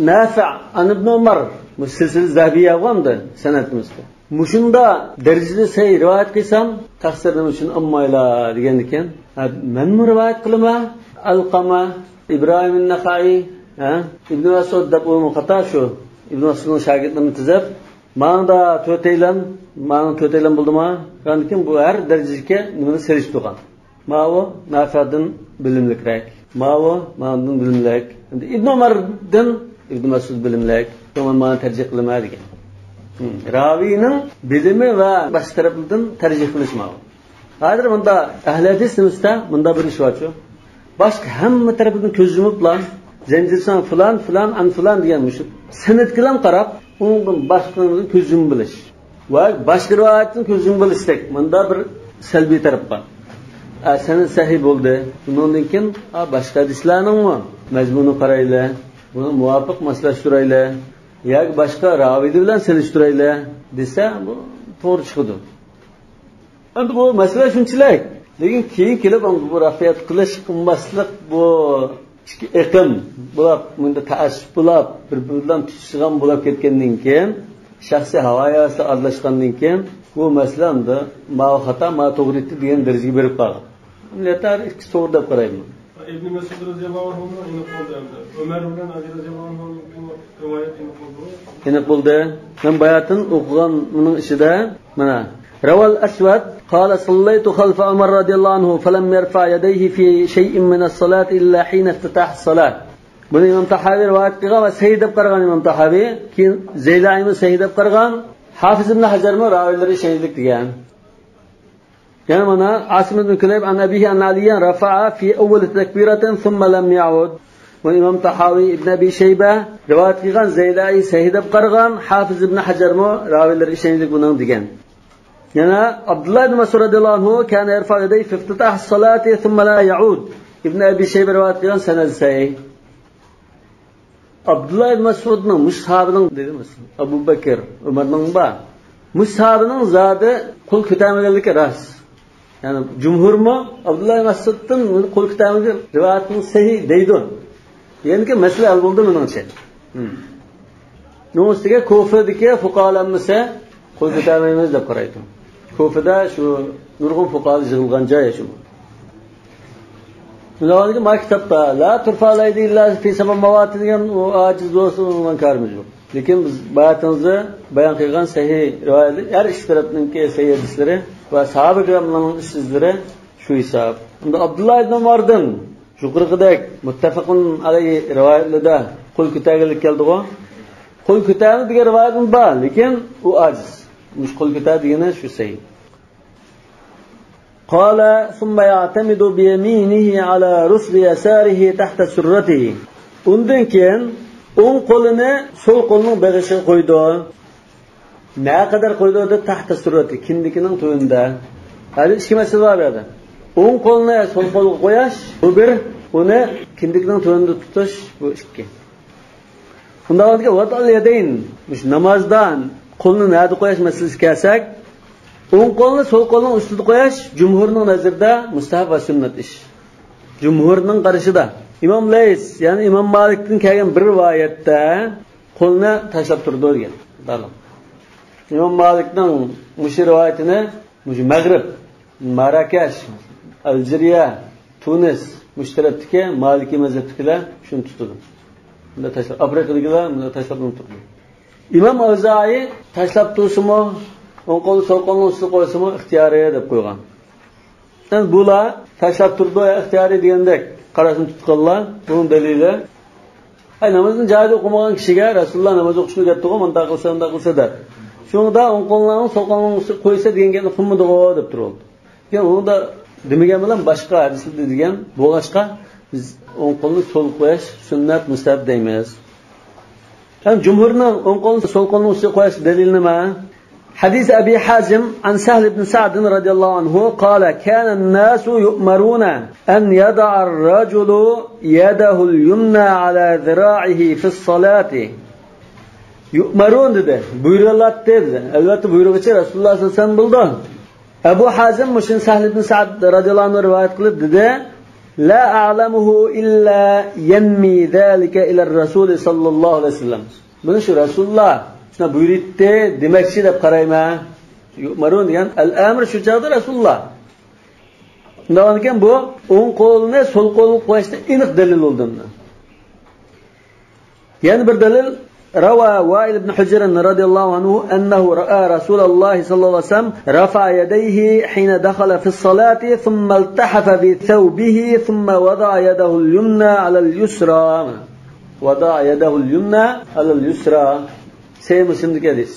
نافىئ، ئان ئىبن ئۆمەر، بۇ سىلسىلە زەھەبىيە بولغاندا سەنەدىمىزدە. مۇشۇنداق دەرىجىدە سەھىھ رىۋايەت قىلسام، تەقسىر نېمە ئۈچۈن ئالمايلا دېگەندىكىن، ھە، مەنمۇ رىۋايەت قىلىمەن، ئەلقەمە، ئىبراھىم نەخەئى، ھە، ئىبن مەسئۇد دەپ ئۇمۇ خاتا شۇ. ئىبن مەسئۇدنىڭ شاگىرتلىرىنى تىزىپ، ماڭدا تۆتەيلەن، ماڭدا تۆتەيلەن بولدىما؟ ئاندىن كېيىن بۇ ھەر دەرىجىدىكى نېمىنى سېلىشتۇرغان. ماۋۇ نافىئدىن بىلىملىكرەك. ماۋۇ ماندىن بىلىملىك. ئەمدى ئىبن ئۆمەردىن ئىبن مەسئۇد بىلىملىك. شۇڭا مانا تەرجىھ قىلىمەن دېگەن. ھىم، راۋىنىڭ بىلىمى ۋە باشقا تەرەپلەردىن تەرجىھ قىلىش ماۋۇ. ھازىر مۇندا ئەھلى ھەدىس نېمىسىدە مۇندا بىر ئىش بارچۇ. باشقا ھەممە تەرىپىدىن كۆز يۇمۇپلا، زەنجىرسان فىلان، فىلان، ئان فىلان دېگەن مۇشۇ سەنەدكىلا قاراپ، ئۇنىڭدىن باشقىلىرىدىن كۆز يۇمۇپ بىلىش. ۋە باشقا رىۋايەتتىن كۆز يۇمۇپ بىلىشتەك، مۇندا بىر سەلبىي تەرەپ بار. ئا، سەنەد سەھىھ بولدى. بۇنىڭدىن كېيىن، ئا، باشقا ھەدىسلەرنىڭمۇ مەزمۇنىنى قارايلى، بۇنى مۇۋاپىق ماسلاشتۇرايلى، ياكى باشقا راۋىيلار بىلەن سېلىشتۇرايلى دېسە، بۇ توغرا چىقىدۇ. ئەمدى بۇ مەسىلە شۇنچىلىك. لېكىن كېيىن كېلىپ ئەمدى بۇ رەفئىيەت قىلىش، قىلماسلىق، بۇ ئىككى ئېقىم بولاپ، مۇنداق تەئەسسۇپ بولاپ، بىر-بىرى بىلەن تۇتىشىدىغان بولاپ كەتكەندىن كېيىن، شەخسىي ھاۋا-ھەۋەسلەر ئارىلاشقاندىن كېيىن، بۇ مەسىلە ئەمدى ماۋۇ خاتا، ماۋۇ توغرا ئېيتتى دېگەن دەرىجىگە بېرىپ قالغان. مىللەتلەر ئىككىسى توغرا دەپ قارايمەن. ئىبن مەسئۇد رەزىيەللاھۇ ئەنھۇنىڭ ئېنىق بولدى ئەمدى. ئۆمەر بىلەن ئەلى رەزىيەللاھۇ ئەنھۇنىڭ رىۋايەت ئېنىق بولدىمۇ؟ ئېنىق بولدى. مەن باياتىن ئوقۇغان بۇنىڭ ئىچىدە، مانا، روى الأسود قال: صليت خلف عمر رضي الله عنه فلم يرفع يديه في شيء من الصلاة إلا حين افتتح الصلاة. بۇنى ئىمام تاھاۋى رىۋايەت قىلغان ۋە سەھىھ دەپ قارىغان ئىمام تاھاۋى. كېيىن زەيلائىمۇ سەھىھ دەپ قارىغان. ھافىز ئىبن ھەجەرمۇ راۋىلىرى ئىشەنچلىك دېگەن. يەنە مانا، عاصىم ئىبن كۇلەيب عن أبيه أن عليا رفع في أول تكبيرة ثم لم يعد. بۇ ئىمام تاھاۋى، ئىبن ئەبى شەيبە رىۋايەت قىلغان، زەيلائى سەھىھ دەپ قارىغان، ھافىز ئىبن ھەجەرمۇ راۋىلىرى ئىشەنچلىك بۇنىڭ دېگەن. يەنە ئابدۇللا ئىبن مەسئۇد رەزىياللاھۇ ئەنھۇ كان يرفع يديه في افتتاح الصلاة ثم لا يعود. ئىبن ئەبى شەيبە رىۋايەت قىلغان، سەنەد سەھىھ. ئابدۇللا ئىبن مەسئۇدنىڭ، مۇشۇ ساھابىنىڭ دېدى مەسىلەن، ئەبۇ بەكىر، ئۆمەرنىڭ بار. مۇشۇ ساھابىنىڭ زادى قول كۆتەرمىگەنلىكى راست. يەنى جۇمھۇرمۇ ئابدۇللا ئىبن مەسئۇدتىن قول كۆتەرمىگەن رىۋايەتنىڭ سەھىھ دەيدۇ. يەنىكى مەسىلە ھەل بولدى مېنىڭچە. ھىم. ئۇنىڭ ئۈستىگە كۇفىدىكى فۇقاھالار ھەممىسى قول كۆتەرمەيمىز دەپ قارايدۇ. كۇفىدا شۇ نۇرغۇن فۇقاھالار يىغىلغان جاي شۇ. شۇنداق ما كىتابتا لا ترفع الأيدي إلا في سبع مواطن دېگەن، ئۇ ئاجىز بولسا، ئۇنىڭ كارىمىز يوق. لېكىن بىز باياتىنىزدا بايان قىلغان سەھىھ رىۋايەتلەر، ھەر ئىككى تەرەپنىڭكى سەھىھ ھەدىسلىرى ۋە ساھابە كىراملارنىڭ ئىش ئىزلىرى شۇ ھېساب. ئەمدى ئابدۇللا ئىبن ئۆمەردىن يۇقىرىقىدەك مۇتتەپەقۇن ئەلەيھى رىۋايەتلىرىدە قول كۆتەرگەنلىك كەلدىغۇ. قول كۆتەرمە دېگەن رىۋايەتمۇ بار، لېكىن ئۇ ئاجىز. مۇشۇ قول كۆتەر دېگىنى شۇ سەھىھ. قال ثم يعتمد بيمينه على رسغ يساره تحت سرته. ئۇندىن كېيىن ئوڭ قولىنى سول قولىنىڭ بېغىشىغا قويىدۇ. نەقەدەر قويىدۇ دېدى؟ تەھتە سۇررەتى، كىندىكىنىڭ تۆۋىنىدە. ھازىر ئىككى مەسىلە بار بۇ يەردە. ئوڭ قولنى سول قولغا قويۇش، بۇ بىر، ئۇنى كىندىكىنىڭ تۆۋىنىدە تۇتۇش، بۇ ئىككى. ئۇنداق بولغاندىكىن، ۋەزئۇل يەدەين، مۇشۇ نامازدا قولنى نەدە قويۇش مەسىلىسىگە كەلسەك، ئوڭ قولنى سول قولنىڭ ئۈستىدە قويۇش جۇمھۇرنىڭ نەزىرىدە مۇستەھەب ۋە سۈننەت ئىش. جۇمھۇرنىڭ قارىشىدا. ئىمام لەيس، يەنى ئىمام مالىكتىن كەلگەن بىر رىۋايەتتە، قولنى تاشلاپ تۇرىدۇ دېگەن. ئىمام مالىكنىڭ مۇشۇ رىۋايىتىنى مۇشۇ مەغرىب، ماراكەش، ئەلجىرىيە، تۇنىس، مۇشۇ تەرەپتىكى مالىكىي مەزھەپتىكىلەر شۇنى تۇتىدۇ. بۇنداق تاشلاپ، ئافرىقىدىكىلەر بۇنداق تاشلاپ تۇرىدۇ. ئىمام ئەۋزائىي تاشلاپ تۇرسىمۇ، ئوڭ قولنى سول قولنىڭ ئۈستىگە قويسىمۇ ئىختىيارى دەپ قويغان. يەنى بۇلار تاشلاپ تۇرىدۇ، ئىختىيارىي دېگەندەك قاراشنى تۇتقانلار، بۇنىڭ دەلىلى. ئەي، نامازنى جايىدا ئوقۇمىغان كىشىگە رەسۇلۇللا ناماز ئوقۇشنى ئۆگەتتىغۇ، مۇنداق قىلسا، ئۇنداق قىلسا دەپ. شۇڭا ئوڭ قولنىڭ سول قولنىڭ ئۈستىگە قويسا دېگەن گەپنى قىلمىدىغۇ دەپ تۇرۇۋالدى. لېكىن ئۇنىڭدا دېمىگەن بىلەن باشقا ھەدىسلەردە دېگەن بولغاچقا، بىز ئوڭ قولنى سول قويۇش سۈننەت، مۇستەھەب دەيمىز. ھەم جۇمھۇرنىڭ ئوڭ قولنى سول قولنىڭ ئۈستىگە قويۇش دەلىلى نېمە؟ حديث أبي حازم عن سهل بن سعد رضي الله عنه قال: كان الناس يؤمرون أن يضع الرجل يده اليمنى على ذراعه في الصلاة. يؤمرون دېدى، بۇيرۇلاتتى دېدى. ئەلۋەتتە، بۇيرۇغۇچى رەسۇلۇللاھ سەللەللاھۇ ئەلەيھى ۋەسەللەم بولىدۇ. ئەبۇ ھازىم مۇشۇنى سەھل ئىبن سەئد رەزىيەللاھۇ ئەنھۇ رىۋايەت قىلىپ دېدى: لا أعلمه إلا ينمي ذلك إلى الرسول صلى الله عليه وسلم. بۇنى شۇ رەسۇلۇللاھ شۇنداق بۇيرۇيتتى دېمەكچى دەپ قارايمەن. يؤمرون دېگەن ئەل ئامىر شۇ چاغدا رەسۇلۇللاھ. شۇنداق بولغاندىكىن بۇ ئوڭ قولىنى سول قولغا قويۇشتا ئېنىق دەلىل بولدى. يەنە بىر دەلىل، روى وائل بن حجر رضي الله عنه أنه رأى رسول الله صلى الله عليه وسلم رفع يديه حين دخل في الصلاة ثم التحف بثوبه ثم وضع يده اليمنى على اليسرى. وضع يده اليمنى على اليسرى. سەھىھ مۇسلىمدىكى ھەدىس.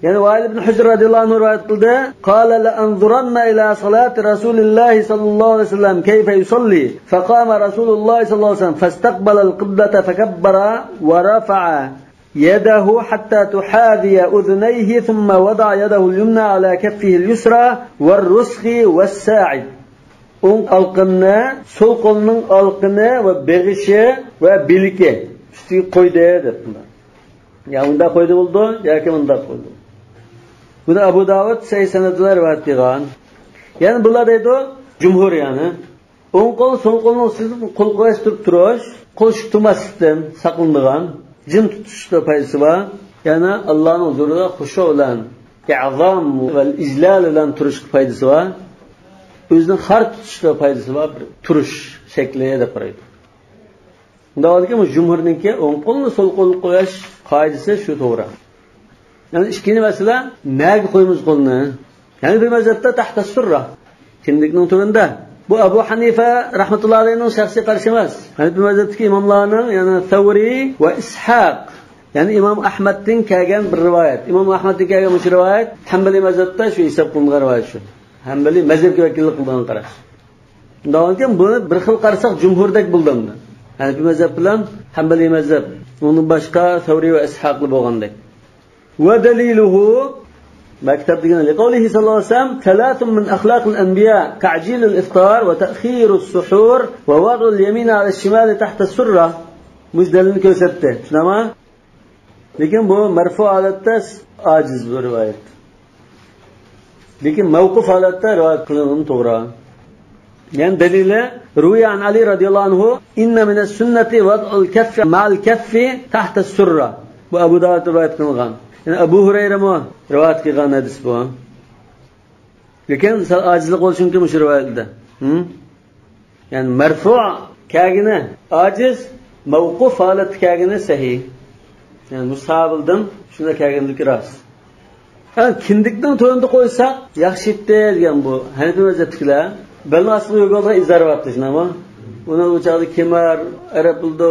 يەنە ۋائىل ئىبن ھۇجر رەزىيەللاھۇ ئەنھۇ رىۋايەت قىلدى. قال لأنظرن إلى صلاة رسول الله صلى الله عليه وسلم كيف يصلي. فقام رسول الله صلى الله عليه وسلم فاستقبل القبلة فكبر ورفع يده حتى تحاذي أذنيه ثم وضع يده اليمنى على كفه اليسرى والرسغ والساعد. ئوڭ ئالىقىنى سول قولىنىڭ ئالىقىنى ۋە بېغىشى ۋە بىلىكى ئۈستىگە قويدى دەپ. يا مۇنداق قويدى بولىدۇ، ياكى مۇنداق قويدى. بۇنى ئەبۇ داۋۇد سەھىھ سەنەد بىلەن رىۋايەت قىلغان. يەنى بۇلار دەيدۇ، جۇمھۇر يەنى. ئوڭ قول سول قولنىڭ ئۈستىدىن قول قويۇشتۇرۇپ تۇرۇش، قول شۈك تۇرماسلىقتىن ساقلىنىدىغان، جىم تۇتۇشتا پايدىسى بار. يەنى ئاللانىڭ ھۇزۇرىدا خۇشۇ بىلەن، ئىئزام ۋە ئىجلال بىلەن تۇرۇشقا پايدىسى بار. ئۆزىنى خار تۇتۇشتا پايدىسى بار، بىر تۇرۇش شەكلى دەپ قارايدۇ. شۇنداق بولدىكى، بۇ جۇمھۇرنىڭكى ئوڭ قولنى سول قولغا قويۇش قائىدىسى شۇ توغرا. يەنى ئىككىنچى مەسىلە، نەگە قويىمىز قولنى؟ ھەنىفىي مەزھەپتە تەھتە سۇررا، كىندىكنىڭ تۆۋىنىدە. بۇ ئەبۇ ھەنىفە رەھمەتۇللاھى ئەلەيھىنىڭ شەخسىي قارىشى ئەمەس. ھەنىفىي مەزھەپتىكى ئىماملارنىڭ، يەنى سەۋرى ۋە ئىسھاق، يەنى ئىمام ئەھمەدتىن كەلگەن بىر رىۋايەت. ئىمام ئەھمەدتىن كەلگەن مۇشۇ رىۋايەت ھەنبەلىي مەزھەپتە شۇ ھېساب قىلىنغان رىۋايەت شۇ. ھەنبەلىي مەزھەپكە ۋەكىللىك قىلىدىغان قاراش. شۇنداق بولغاندىكىن، بۇنى بىر خىل قارىساق، جۇمھۇردەك بولدى ئەمدى. ھەنىپىي مەزھەپ بىلەن ھەنبەلىي مەزھەپ. ئۇنىڭدىن باشقا سەۋرى ۋە ئىسھاقلا بولغاندەك. ودليله، بۇ كىتابتا دېگەن، لقوله صلى الله عليه وسلم: ثلاث من أخلاق الأنبياء تعجيل الإفطار وتأخير السحور ووضع اليمين على الشمال تحت السرة. مۇشۇ دەلىلنى كۆرسەتتى. شۇنداقمۇ؟ لېكىن بۇ مەرفۇ ھالەتتە ئاجىز بۇ رىۋايەت. لېكىن مەۋقۇف ھالەتتە رىۋايەت قىلىنغىنى توغرا. يەنى دەلىلى، روي عن علي رضي الله عنه: إن من السنة وضع الكف مع الكف تحت السرة. بۇ ئەبۇ داۋۇد رىۋايەت قىلغان. يەنى ئەبۇ ھۇرەيرىمۇ رىۋايەت قىلغان ھەدىس بۇ. لېكىن سەل ئاجىزلىق بولۇشى مۇمكىن مۇشۇ رىۋايەتتە. ھىم؟ يەنى مەرفۇ كەلگىنى ئاجىز، مەۋقۇف ھالەتتە كەلگىنى سەھىھ. يەنى مۇسابىلدىن شۇنداق كەلگەنلىكى راست. يەنى كىندىكنىڭ تۆۋىنىدە قويساق ياخشى ئىدى دېگەن بۇ ھەنىپىي مەزھەپتىكىلەر. بەلنىڭ ئاستىغا يۆگەپ ئالىدىغان ئىزار بارتى، شۇنداقمۇ؟ ئۇنى ئۇ چاغدا كىمار، ئەرەب بولىدۇ،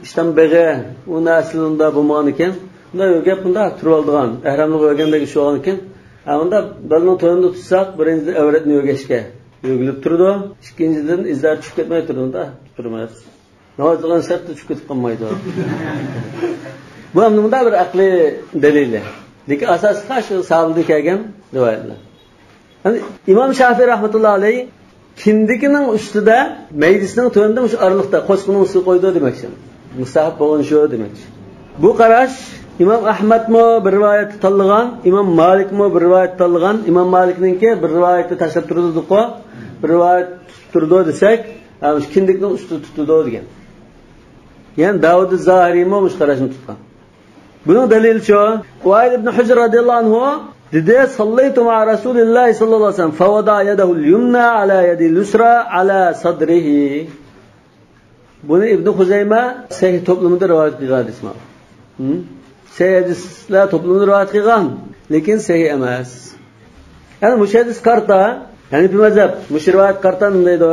ئىشتان بېغى، ئۇ نەرسىلەر ئۇنداق بولمىغان ئىكەن. ئۇنداق يۆگەپ، بۇنداق تۇرۇۋالىدىغان، ئەھرەملىك يۆگەندەك ئىش بولغان ئىكەن. ھە، ئۇنداق بەلنىڭ تۆۋىنىدە تۇتساق، بىرىنچىدىن، ئەۋرەتنى يۆگەشكە يۆگىلىپ تۇرىدۇ. ئىككىنچىدىن، ئىزار چۈشۈپ كەتمەي تۇرىدۇ، ئۇنداق تۇرماس. ناماز قىلغان شەرتتە چۈشۈپ كېتىپ قالمايدۇ. بۇ ئەمدى مۇنداق بىر ئەقلىي دەلىلى. لېكىن ئاساسلىقى شۇ ساھابىدىن كەلگەن رىۋايەتلەر. يەنى ئىمام شافىئى رەھمەتۇللاھى ئەلەيھ كىندىكىنىڭ ئۈستىدە، مەيدىسىنىڭ تۆۋىنىدە، مۇشۇ ئارىلىقتا قوسىقىنىڭ ئۈستىگە قويىدۇ دېمەكچى. مۇستەھەب بولغىنى شۇ دېمەكچى. بۇ قاراش ئىمام ئەھمەدمۇ بىر رىۋايەتتە تاللىغان، ئىمام مالىكمۇ بىر رىۋايەتتە تاللىغان. ئىمام مالىكنىڭكى بىر رىۋايەتتە تاشلاپ تۇرىدىغۇ، بىر رىۋايەت تۇتۇپ تۇرىدۇ دېسەك، ھە، مۇشۇ كىندىكنىڭ ئۈستىدە تۇتىدۇ دېگەن. يەنى داۋۇد زاھىرىيمۇ مۇشۇ قاراشنى تۇتقان. بۇنىڭ دەلىلىچۇ؟ ۋائىل ئىبن ھۇجر رەزىيەللاھۇ ئەنھۇ دېدى، صليت مع رسول الله صلى الله عليه وسلم فوضع يده اليمنى على يدي اليسرى على صدره. بۇنى ئىبن خۇزەيمە سەھىھ توپلىمىدا رىۋايەت قىلغان ھەدىس مانا. ھىم؟ سەھىھ ھەدىسلەر توپلىمىدا رىۋايەت قىلغان، لېكىن سەھىھ ئەمەس. يەنى مۇشۇ ھەدىس قارىتا، ھەنىپىي مەزھەپ، مۇشۇ رىۋايەت قارىتا نېمە دەيدۇ؟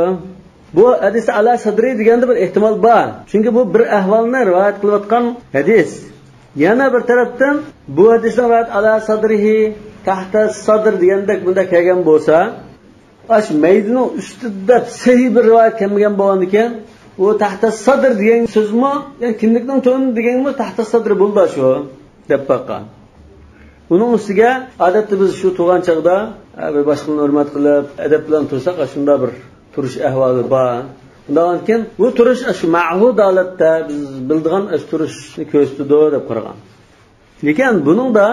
بۇ ھەدىس ئالا سەدرى دېگەندە بىر ئېھتىمال بار. چۈنكى بۇ بىر ئەھۋالنى رىۋايەت قىلىۋاتقان ھەدىس. يەنە بىر تەرەپتىن، بۇ ھەدىسنىڭ رىۋايەت ئالا سەدرىھى، تەھتە سەدر دېگەندەك بۇنداق كەلگەن بولسا، ئاشۇ مەيدىنىڭ ئۈستىدە دەپ سەھىھ بىر رىۋايەت كەلمىگەن بولغاندىكىن، ئۇ تەھتە سەدر دېگەن سۆزمۇ، يەنى كىندىكنىڭ تۆۋىنى دېگەنمۇ تەھتە سەدر بولىدۇ شۇ، دەپ باققان. ئۇنىڭ ئۈستىگە، ئادەتتە بىز شۇ تۇرغان چاغدا، ئە، بىر باشقىلارنى ھۆرمەت قىلىپ، ئەدەپ بىلەن تۇرساق، ئاشۇنداق بىر تۇرۇش ئەھۋالى بار. شۇنداقتىن كېيىن بۇ تۇرۇش ئاشۇ مەھۇد ھالەتتە بىز بىلىدىغان ئاشۇ تۇرۇشنى كۆرسىتىدۇ دەپ قارىغان. لېكىن بۇنىڭدا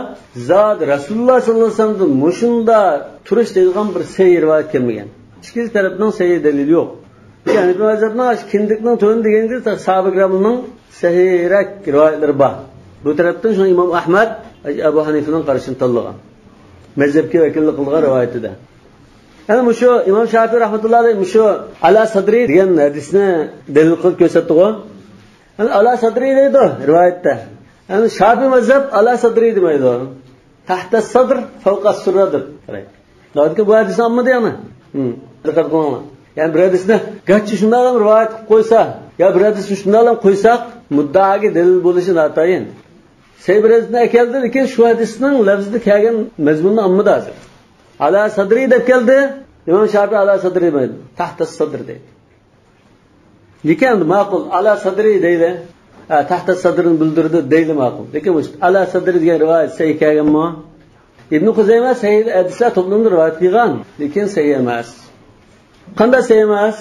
زادى رەسۇلۇللاھ سەللەللاھۇ ئەلەيھى ۋەسەللەمدىن مۇشۇنداق تۇرۇش دەيدىغان بىر سەھىھ رىۋايەت كەلمىگەن. ئىككىلى تەرەپنىڭ سەھىھ دەلىلى يوق. ھەنەفىي مەزھەپنىڭ ئاشۇ كىندىكنىڭ تۆۋىنى دېگەندە ساھابە كىرامنىڭ سەھىھرەك رىۋايەتلىرى بار. بۇ تەرەپتىن شۇڭا ئىمام ئەھمەد، ئەبۇ ھەنىفىنىڭ قارىشىنى تاللىغان. مەزھەپكە ۋەكىللىك قىلغان رىۋايىتىدە. يەنە مۇشۇ ئىمام شافىئى رەھمەتۇللاھى ئەلەيھى مۇشۇ ئالا سەدرى دېگەن ھەدىسنى دەلىل قىلىپ كۆرسەتتىغۇ. يەنى ئالا سەدرى دەيدۇ رىۋايەتتە. يەنى شافىئى مەزھەپ ئالا سەدرى دېمەيدۇ. تەھتە سەدر، فەۋقە سۇررە دەپ قارايدۇ. دەۋاتىكى بۇ ھەدىسنى ئاڭلىمىدى يەنە. ھىم. دىققەت قىلىڭلار. يەنى بىر ھەدىسنى گەرچە شۇنداق رىۋايەت قىلىپ قويسا، يا بىر ھەدىسنى شۇنداق قويساق، مۇددىئاغا دەلىل بولۇشى ناتايىن. سەي بىر ھەدىسنى ئەكەلدى، لېكىن شۇ ھەدىسنىڭ لەۋزىدە كەلگەن مەزمۇننى ئاڭلىمىدى ھازىر. ئالا سەدرى دەپ كەلدى. ئىمام شافىئى ئالا سەدرى دەيدۇ. تەھتە سەدر دەيدۇ. لېكىن ئەمدى ماقۇل، ئالا سەدرى دەيلى. ھە، تەھتە سەدرىنى بىلدۈردى دەيلى ماقۇل. لېكىن مۇشۇ ئالا سەدرى دېگەن رىۋايەت سەھىھ كەلگەنمۇ؟ ئىبن خۇزەيمە سەھىھ ھەدىسلەر توپلىمىدا رىۋايەت قىلغان، لېكىن سەھىھ ئەمەس. قانداق سەھىھ ئەمەس؟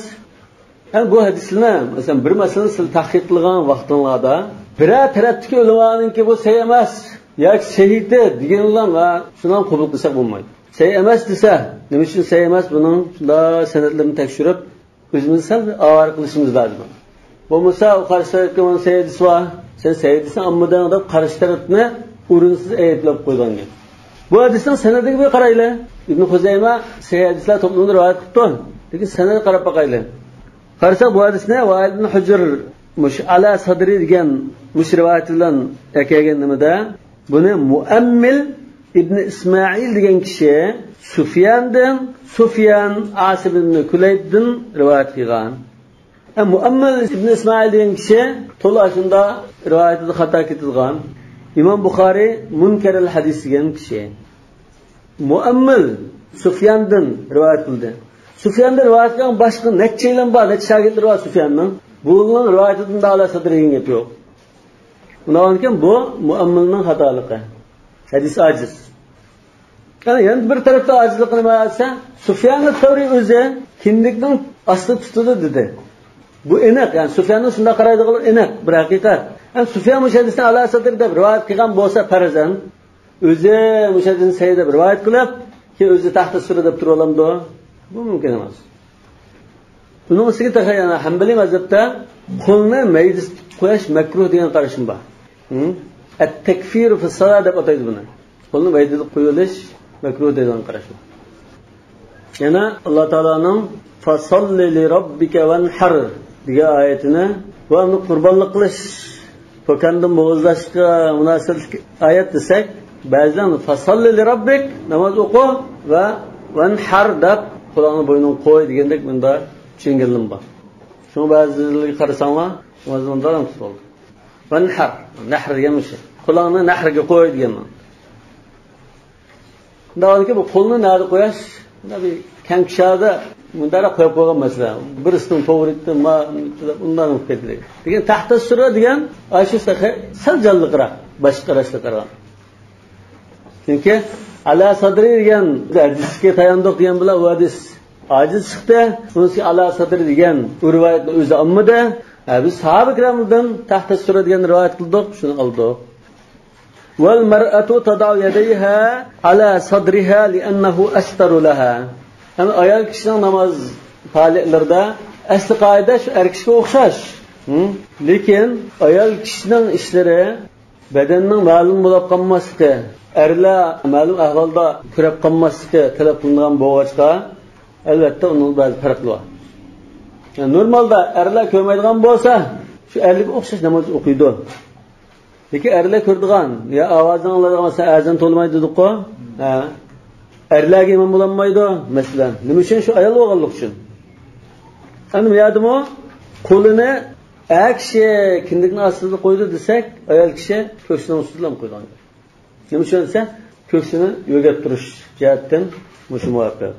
يەنى بۇ ھەدىسلەرنى، مەسىلەن، بىر مەسىلىنى سىز تەھقىق قىلغان ۋاقتىڭلاردا، بىرەر تەرەپتىكى ئۆلىمانىڭكى بۇ سەھىھ ئەمەس ياكى سەھىھتى دېگەنلەرنى شۇنى قوبۇل قىلساق بولمايدۇ. سەھىھ ئەمەس دېسە، نېمە ئۈچۈن سەھىھ ئەمەس؟ بۇنىڭ شۇنداق سەنەدلىرىنى تەكشۈرۈپ، ئۆزىمىزنى سەل ئاۋارە قىلىشىمىز لازىم. بولمىسا ئۇ قارشى تەرەپكە ئۇنىڭ سەھىھ ھەدىسى بار، سەن سەھىھ ھەدىسنى ئالمىدىڭ دەپ قارشى تەرەپنى ئورۇنسىز ئەيىبلەپ قويغان گەپ. بۇ ھەدىسنىڭ سەنەدىگە بىر قارايلى. ئىبن خۇزەيمە سەھىھ ھەدىسلەر توپلىمىدا رىۋايەت قىپتۇ. لېكىن سەنەدكە قاراپ باقايلى. قارىساق بۇ ھەدىسنى ۋائىل ئىبن ھۇجر مۇشۇ ئالا سەدرى دېگەن مۇشۇ رىۋايىتى بىلەن ئەكەلگەن نېمىدە، بۇنى مۇئەممىل ئىبنى ئىسمائىل دېگەن كىشى سۇفياندىن، سۇفيان ئاسىم ئىبنى كۇلەيبتىن رىۋايەت قىلغان. ھە، مۇئەممىل ئىبنى ئىسمائىل دېگەن كىشى تولا شۇنداق رىۋايىتىدە خاتا كېتىدىغان. ئىمام بۇخارىي مۇنكەرىل ھەدىس دېگەن كىشى. مۇئەممىل سۇفياندىن رىۋايەت قىلدى. سۇفياندىن رىۋايەت قىلغان باشقا نەچچەيلەن بار، نەچچە شاگىرتلىرى بار سۇفياننىڭ. بۇلارنىڭ رىۋايىتىدىن ئالا سەدرى دېگەن گەپ يوق. ئۇنداقكەن بۇ مۇئەممىلنىڭ خاتالىقى. ھەدىس ئاجىز. يەنە، يەنە بىر تەرەپتە ئاجىزلىقى نېمە دېسە، سۇفيان سەۋرى ئۆزى كىندىكنىڭ ئاستىدا تۇتىدۇ دېدى. بۇ ئېنىق، يەنى سۇفياننىڭ شۇنداق قارايدىغانلىقى ئېنىق، بىر ھەقىقەت. يەنى سۇفيان مۇشۇ ھەدىسنى ئالا سەدر دەپ رىۋايەت قىلغان بولسا پەرەزەن، ئۆزى مۇشۇ ھەدىسنى سەھىھ دەپ رىۋايەت قىلىپ، كېيىن ئۆزى تەھتە سۈرە دەپ تۇرۇۋالامدۇ؟ بۇ مۇمكىن ئەمەس. بۇنىڭ ئۈستىگە تېخى يەنە ھەمبىلىي مەزھەپتە قولنى مەيدىسىگە قويۇش مەكرۇھ دېگەن قارىشىم بار. ھە؟ ئەت-تەكفىرۇ فىس-سالا دەپ ئاتايدۇ بۇنى. قولنى مەيدىسىگە قويۇۋېلىش مەكرۇھ دەيدىغان قاراش بار. يەنە ئاللا تائالانىڭ فَصَلِّ لِرَبِّكَ وَانْحَرْ دېگەن ئايىتىنى، بۇ ئەمدى قۇربانلىق قىلىش، پوكاندىن بوغۇزلاشقا مۇناسىۋەتلىك ئايەت دېسەك، بەزىلەر فَصَلِّ لِرَبِّكَ، ناماز ئوقۇ، ۋە وَانْحَرْ دەپ قۇلاقنى بوينۇڭغا قوي دېگەندەك مۇنداق چۈشەنگەنلىرىم بار. شۇڭا بەزىلەرگە قارىساڭلار، نامازنى مۇنداق تۇتۇپ قالدى. ۋەنھەر. نەھر دېگەن مۇشۇ. قۇلاقنى نەھرگە قوي دېگەن مانا. شۇنداقكى بۇ قولنى نەدە قوياش؟ مۇنداق بىر كەڭ كىشەدە مۇنداق قويۇپ قويغان مەسىلە. بىرسىنىڭ توغرا ئېيتتى، ما ئۇنداق بولۇپ كەتتى. لېكىن تەھتە سۈرە دېگەن ئاشۇ سەل جانلىقراق، باشقا قاراشلىق قارىغان. چۈنكى ئالا سەدرى دېگەن ھەدىسكە تاياندۇق دېگەن بىلەن ئۇ ھەدىس ئاجىز چىقتى. شۇنىسى ئالا سەدرى دېگەن ئۇ رىۋايەتنى ئۆزى ئالمىدى. ھە، بىز ساھابە كىرامدىن تەھتە سۈرە دېگەن رىۋايەت قىلدۇق، شۇنى ئالدۇق. وَالْمَرْأَةُ تَضَعُ يَدَيْهَا عَلَى صَدْرِهَا لِأَنَّهُ أَسْتَرُ لَهَا. يەنى ئايال كىشىنىڭ ناماز پائالىيەتلىرىدە ئەسلى قائىدە شۇ ئەر كىشىگە ئوخشاش. ھە؟ لېكىن ئايال كىشىنىڭ ئىشلىرى بەدەننىڭ مەلۇم بولۇپ قالماسلىقى، ئەرلەر مەلۇم ئەھۋالدا كۆرۈپ قالماسلىقى تەلەپ قىلىنغان بولغاچقا، ئەلۋەتتە ئۇنىڭ بەزى پەرقلىرى بار. يەنى نورمالدا ئەرلەر كۆرمەيدىغان بولسا، شۇ ئەرلەرگە ئوخشاش ناماز ئوقۇيدۇ. لېكىن ئەرلەر كۆرىدىغان، يا ئاۋازىنى ئاڭلايدىغان، مەسىلەن، ئەزان توۋلىمايدۇ دېدۇققۇ؟ ھە. ئەرلەرگە ئىمام بولالمايدۇ، مەسىلەن. نېمە ئۈچۈن؟ شۇ ئايال بولغانلىقى ئۈچۈن. ئەمدى بۇ يەردىمۇ قولىنى ئەر كىشى كىندىكنىڭ ئاستىدا قويدى دېسەك، ئايال كىشى كۆكسىنىڭ ئۈستىدە قويىدىغان. نېمە ئۈچۈن دېسە، كۆكسىنى يۆگەپ تۇرۇش جەھەتتىن مۇشۇ مۇۋاپىق.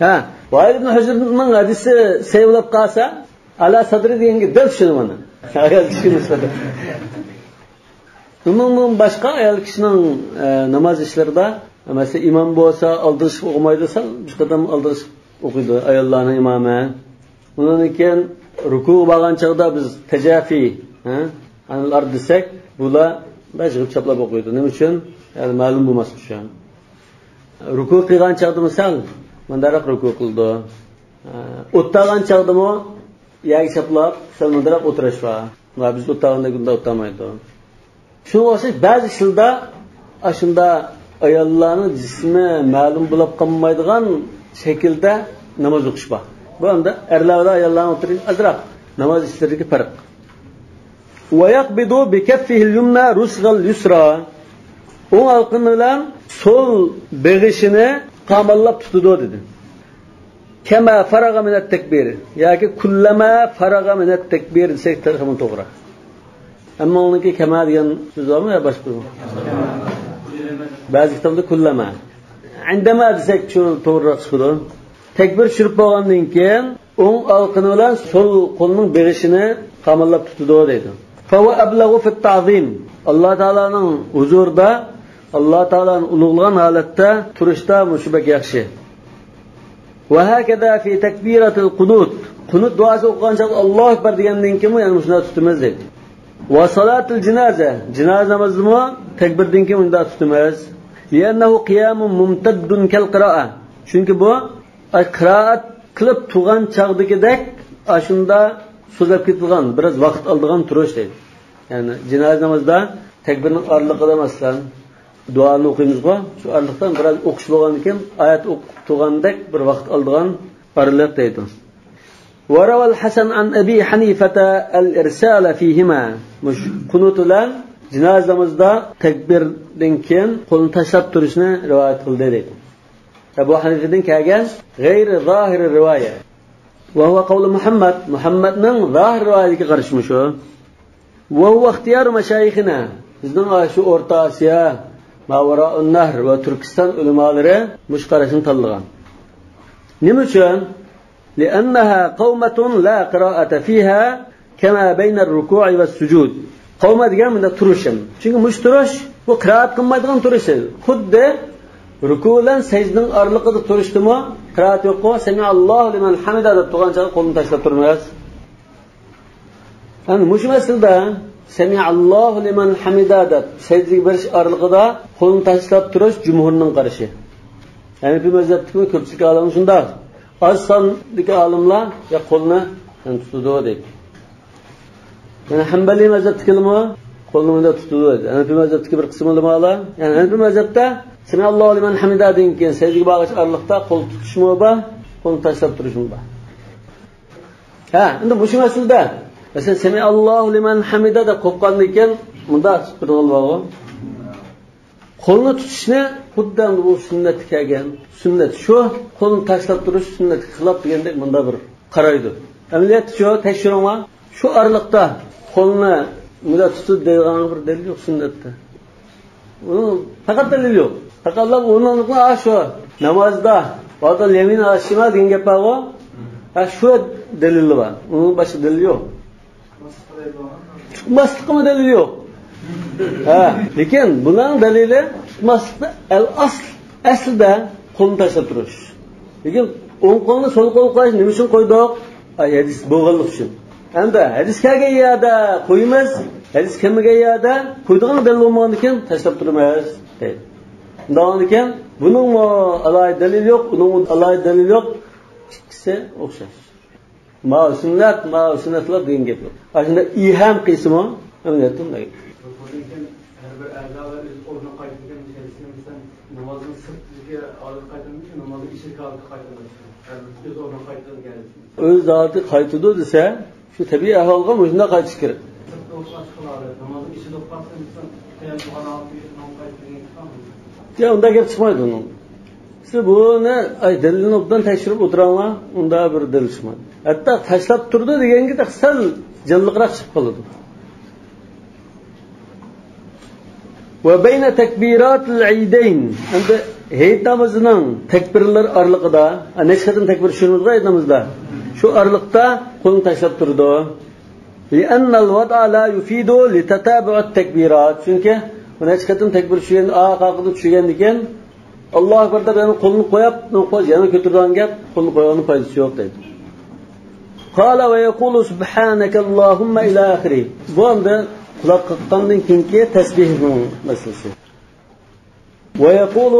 ھە، ۋائىل ئىبن ھۇجرنىڭ ھەدىسى سەھىھ بولۇپ قالسا، ئالا سەدرى دېگەنگە دەل چۈشىنىمەن. ئايال كىشىگە نىسبەتەن. ئۇنىڭدىن باشقا ئايال كىشىنىڭ، ئە، ناماز ئىشلىرىدا، مەسىلەن، ئىمام بولسا ئالدىرىشىپ ئوقۇمايدۇ، سەل بىر قەدەم ئالدىرىشىپ ئوقۇيدۇ ئاياللارنىڭ ئىمامى. ئۇنىڭدىن كېيىن رۇكۇغا بارغان چاغدا بىز تەجافى، ھە، ئەنىل ئارد دېسەك، بۇلار بەش يىغىپ چاپلاپ ئوقۇيدۇ. نېمە ئۈچۈن؟ يەنى مەلۇم بولماسلىق ئۈچۈن. رۇكۇ قىلغان چاغدا مىسال مۇنداقراق رۇكۇ قىلىدۇ. ئولتۇرغان چاغدىمۇ يەرگە چاپلاپ سەل مۇنداقراق ئولتۇرۇش بار. ۋە بىز ئولتۇرغاندەك بۇنداق ئولتۇرمايدۇ. شۇنىڭغا ئوخشاش بەزى ئىشلاردا ئاشۇنداق ئاياللارنىڭ جىسمى مەلۇم بولۇپ قالمايدىغان شەكىلدە ناماز ئوقۇش بار. بۇ ئەمدى ئەرلەر بىلەن ئاياللارنىڭ ئوتتۇرىسىدا ئازراق ناماز ئىشلىرىدىكى پەرق. ويقبض بكفه اليمنى رسغ اليسرى. ئوڭ ئالىقىنى بىلەن سول بېغىشىنى قاماللاپ تۇتىدۇ دېدى. كما فرغ من التكبير ياكى كلما فرغ من التكبير دېسەك تېخىمۇ توغرا. ئەمما ئۇنىڭكى كەما دېگەن سۆز بارمۇ يا باشقىمۇ؟ بەزى كىتابتا كلما. عندما دېسەك شۇ توغرىراق چىقىدۇ. تەكبىر چۈشۈرۈپ بولغاندىن كېيىن ئوڭ ئالىقىنى بىلەن سول قولىنىڭ بېغىشىنى قاماللاپ تۇتىدۇ دەيدۇ. فهو أبلغ في التعظيم. ئاللا تائالانىڭ ھۇزۇرىدا، ئاللا تائالانى ئۇلۇغلىغان ھالەتتە تۇرۇشتا مۇشۇ بەك ياخشى. وهكذا في تكبيرة القنوت. قۇنۇت دۇئاسى ئوقۇغان چاغدا ئاللاھۇ ئەكبەر دېگەندىن كېيىنمۇ يەنە مۇشۇنداق تۇتىمىز دەيدۇ. وصلاة الجنازة. جىنازا نامىزىمۇ تەكبىردىن كېيىن مۇنداق تۇتىمىز. لأنه قيام ممتد كالقراءة. چۈنكى بۇ، ئاي، قىرائەت قىلىپ تۇرغان چاغدىكىدەك ئاشۇندا سوزۇلۇپ كېتىدىغان، بىراز ۋاقىت ئالىدىغان تۇرۇش دەيدۇ. يەنى جىنازا نامىزىدا تەكبىرنىڭ ئارىلىقىدا، مەسىلەن، دۇئانى ئوقۇيمىزغۇ، شۇ ئارىلىقتا بىراز ئوقۇش بولغاندىن كېيىن ئايەت ئوقۇپ تۇرغاندەك بىر ۋاقىت ئالىدىغان ئارىلىق دەيدۇ. وروى الحسن عن أبي حنيفة الإرسال فيهما. مۇشۇ قۇنۇت بىلەن جىنازا نامىزىدا تەكبىردىن كېيىن قولنى تاشلاپ تۇرۇشنى رىۋايەت قىلدى دەيدۇ. ئەبۇ ھەنىفىدىن كەلگەن غەيرى زاھىرى رىۋايە. وهو قول محمد. مۇھەممەدنىڭ زاھىر رىۋايىتىگە قارىشى مۇشۇ. وهو اختيار مشايخنا. بىزنىڭ شۇ ئورتا ئاسىيا، ماۋراءۇن نەھر ۋە تۈركىستان ئۆلىمالىرى مۇشۇ قاراشنى تاللىغان. نېمە ئۈچۈن؟ لأنها قومة لا قراءة فيها كما بين الركوع والسجود. قومە دېگەن مۇنداق تۇرۇش. چۈنكى مۇشۇ تۇرۇش، بۇ قىرائەت قىلمايدىغان تۇرۇش. خۇددى رۇكۇ بىلەن سەجدىنىڭ ئارىلىقىدا تۇرۇشتىمۇ قىرائەت يوققۇ، سەمىئاللاھۇ لىمەن ھەمىدە دەپ تۇرغان چاغدا قولنى تاشلاپ تۇرىمىز. ئەمدى مۇشۇ مەسىلىدە سەمىئاللاھۇ لىمەن ھەمىدە دەپ سەجدىگە بېرىش ئارىلىقىدا قولنى تاشلاپ تۇرۇش جۇمھۇرنىڭ قارىشى. ھەنىفىي مەزھەپتىكى كۆپچىلىك ئالىم شۇنداق. ئاز ساندىكى ئالىملار يا قولنى، يەنى، تۇتىدۇ دەيدۇ. يەنى ھەنبەلىي مەزھەپتىكىلىرمۇ قولنى مۇنداق تۇتىدۇ دەيدۇ. ھەنىفىي مەزھەپتىكى بىر قىسىم ئۆلىمالار، يەنى ھەنىفىي مەزھەپتە سەمىئاللاھۇ لىمەن ھەمىدەدىن كېيىن سەجدىگە بارغاچ ئارىلىقتا قول تۇتۇشمۇ بار، قولنى تاشلاپ تۇرۇشمۇ بار. ھە، ئەمدى مۇشۇ مەسىلىدە، مەسىلەن، سەمىئاللاھۇ لىمەن ھەمىدە دەپ قوپقاندىن كېيىن مۇنداق تۇتۇپ بىر خىل بارغۇ. قولنى تۇتۇشنى خۇددى ئەمدى بۇ سۈننەتتە كەلگەن، سۈننەت شۇ، قولنى تاشلاپ تۇرۇش سۈننەتكە خىلاپ دېگەندەك مۇنداق بىر قارايدۇ. ئەمەلىيەتتە شۇ، تەكشۈرۈڭلار، شۇ ئارىلىقتا قولنى مۇنداق تۇتۇپ دەيدىغان بىر دەلىل يوق سۈننەتتە. ئۇنىڭ پەقەت دەلىلى يوق. پەقەتلا ئۇنىڭ، ئا، شۇ نامازدا، ۋادا ليمين ئالا شىمال دېگەن گەپ بارغۇ. ھە، شۇ دەلىلى بار. ئۇنىڭ باشقا دەلىلى يوق. تۇتماسلىقىمۇ دەلىلى يوق. ھە، لېكىن بۇنىڭ دەلىلى تۇتماسلىقتا ئەل ئەسل، ئەسلىدە قولنى تاشلاپ تۇرۇش. لېكىن ئوڭ قولنى سول قولغا قويۇش نېمە ئۈچۈن قويدۇق؟ ئاي، ھەدىس بولغانلىقى ئۈچۈن. ئەمدى ھەدىس كەلگەن يەردە قويىمىز، ھەدىس كەلمىگەن يەردە قويىدىغان دەلىل بولمىغاندىكىن تاشلاپ تۇرىمىز دەيدۇ. شۇنداقكەن بۇنىڭمۇ ئالاھىدە دەلىلى يوق، ئۇنىڭمۇ ئالاھىدە دەلىلى يوق. ئىككىسى ئوخشاش. ماۋۇ سۈننەت، ماۋۇ سۈننەت قىلىپ دېگەن گەپ يوق. ئاشۇنداق ئىيھام قىلسىمۇ ئەمەلىيەتتە ئۇنداق گەپ. بۇنىڭ ئۈچۈن ھەر بىر ئەزالار ئۆز ئورنىغا قايتىدىكەن، مىسال، نامازنىڭ سىرتىدىكى ئالىغا قايتىدىكەن، نامازنىڭ ئىچىدىكى ئالىغا قايتىدىكەن. ھەر بىر ئۆز ئورنىغا قايتىدىكەن. ئۆز ھالىتىگە قايتىدۇ دېسە، شۇ تەبىئىي ئەھۋالغا مۇشۇنداق قايتىش كېرەك. سىرتتا ئوخشاش قىلار، نامازنىڭ ئىچىدە ئوقۇپ قالسا، مىسال، تەيەممۇم قىلغان ھالەتتە نامازغا قايتىدىكەن. يا، ئۇنداق گەپ چىقمايدۇ ئۇنىڭ. سىز بۇنى، ئاي، دەلىلنى ئوبدان تەكشۈرۈپ ئولتۇراڭلار، ئۇنداق بىر دەلىل چىقمايدۇ. ھەتتا تاشلاپ تۇرىدۇ دېگەنگە سەل جانلىقراق چىقىپ قالىدۇ. وبين تكبيرات العيدين، ئەمدى ھېيت نامىزىنىڭ تەكبىرلىرى ئارىلىقىدا، ھە، نەچچە قېتىم تەكبىر چۈشۈرىمىزغۇ ھېيت نامىزىدا، شۇ ئارىلىقتا قولنى تاشلاپ تۇرىدۇ. لأن الوضع لا يفيد لتتابع التكبيرات. چۈنكى بۇ نەچچە قېتىم تەكبىر چۈشۈرگەن، ئارقا-ئارقىدىن چۈشۈرگەندىكىن، ئاللاھۇ ئەكبەر دەپ يەنە قولىنى قويۇپ، يەنە كۆتۈرىدىغان گەپ، قولىنى قويغاننىڭ پايدىسى يوق دەيدۇ. قال ويقول سبحانك اللهم إلى آخره. بۇ ئەمدى قۇلاق قاققاندىن كېيىنكى تەسبىھنىڭ مەسىلىسى. ويقول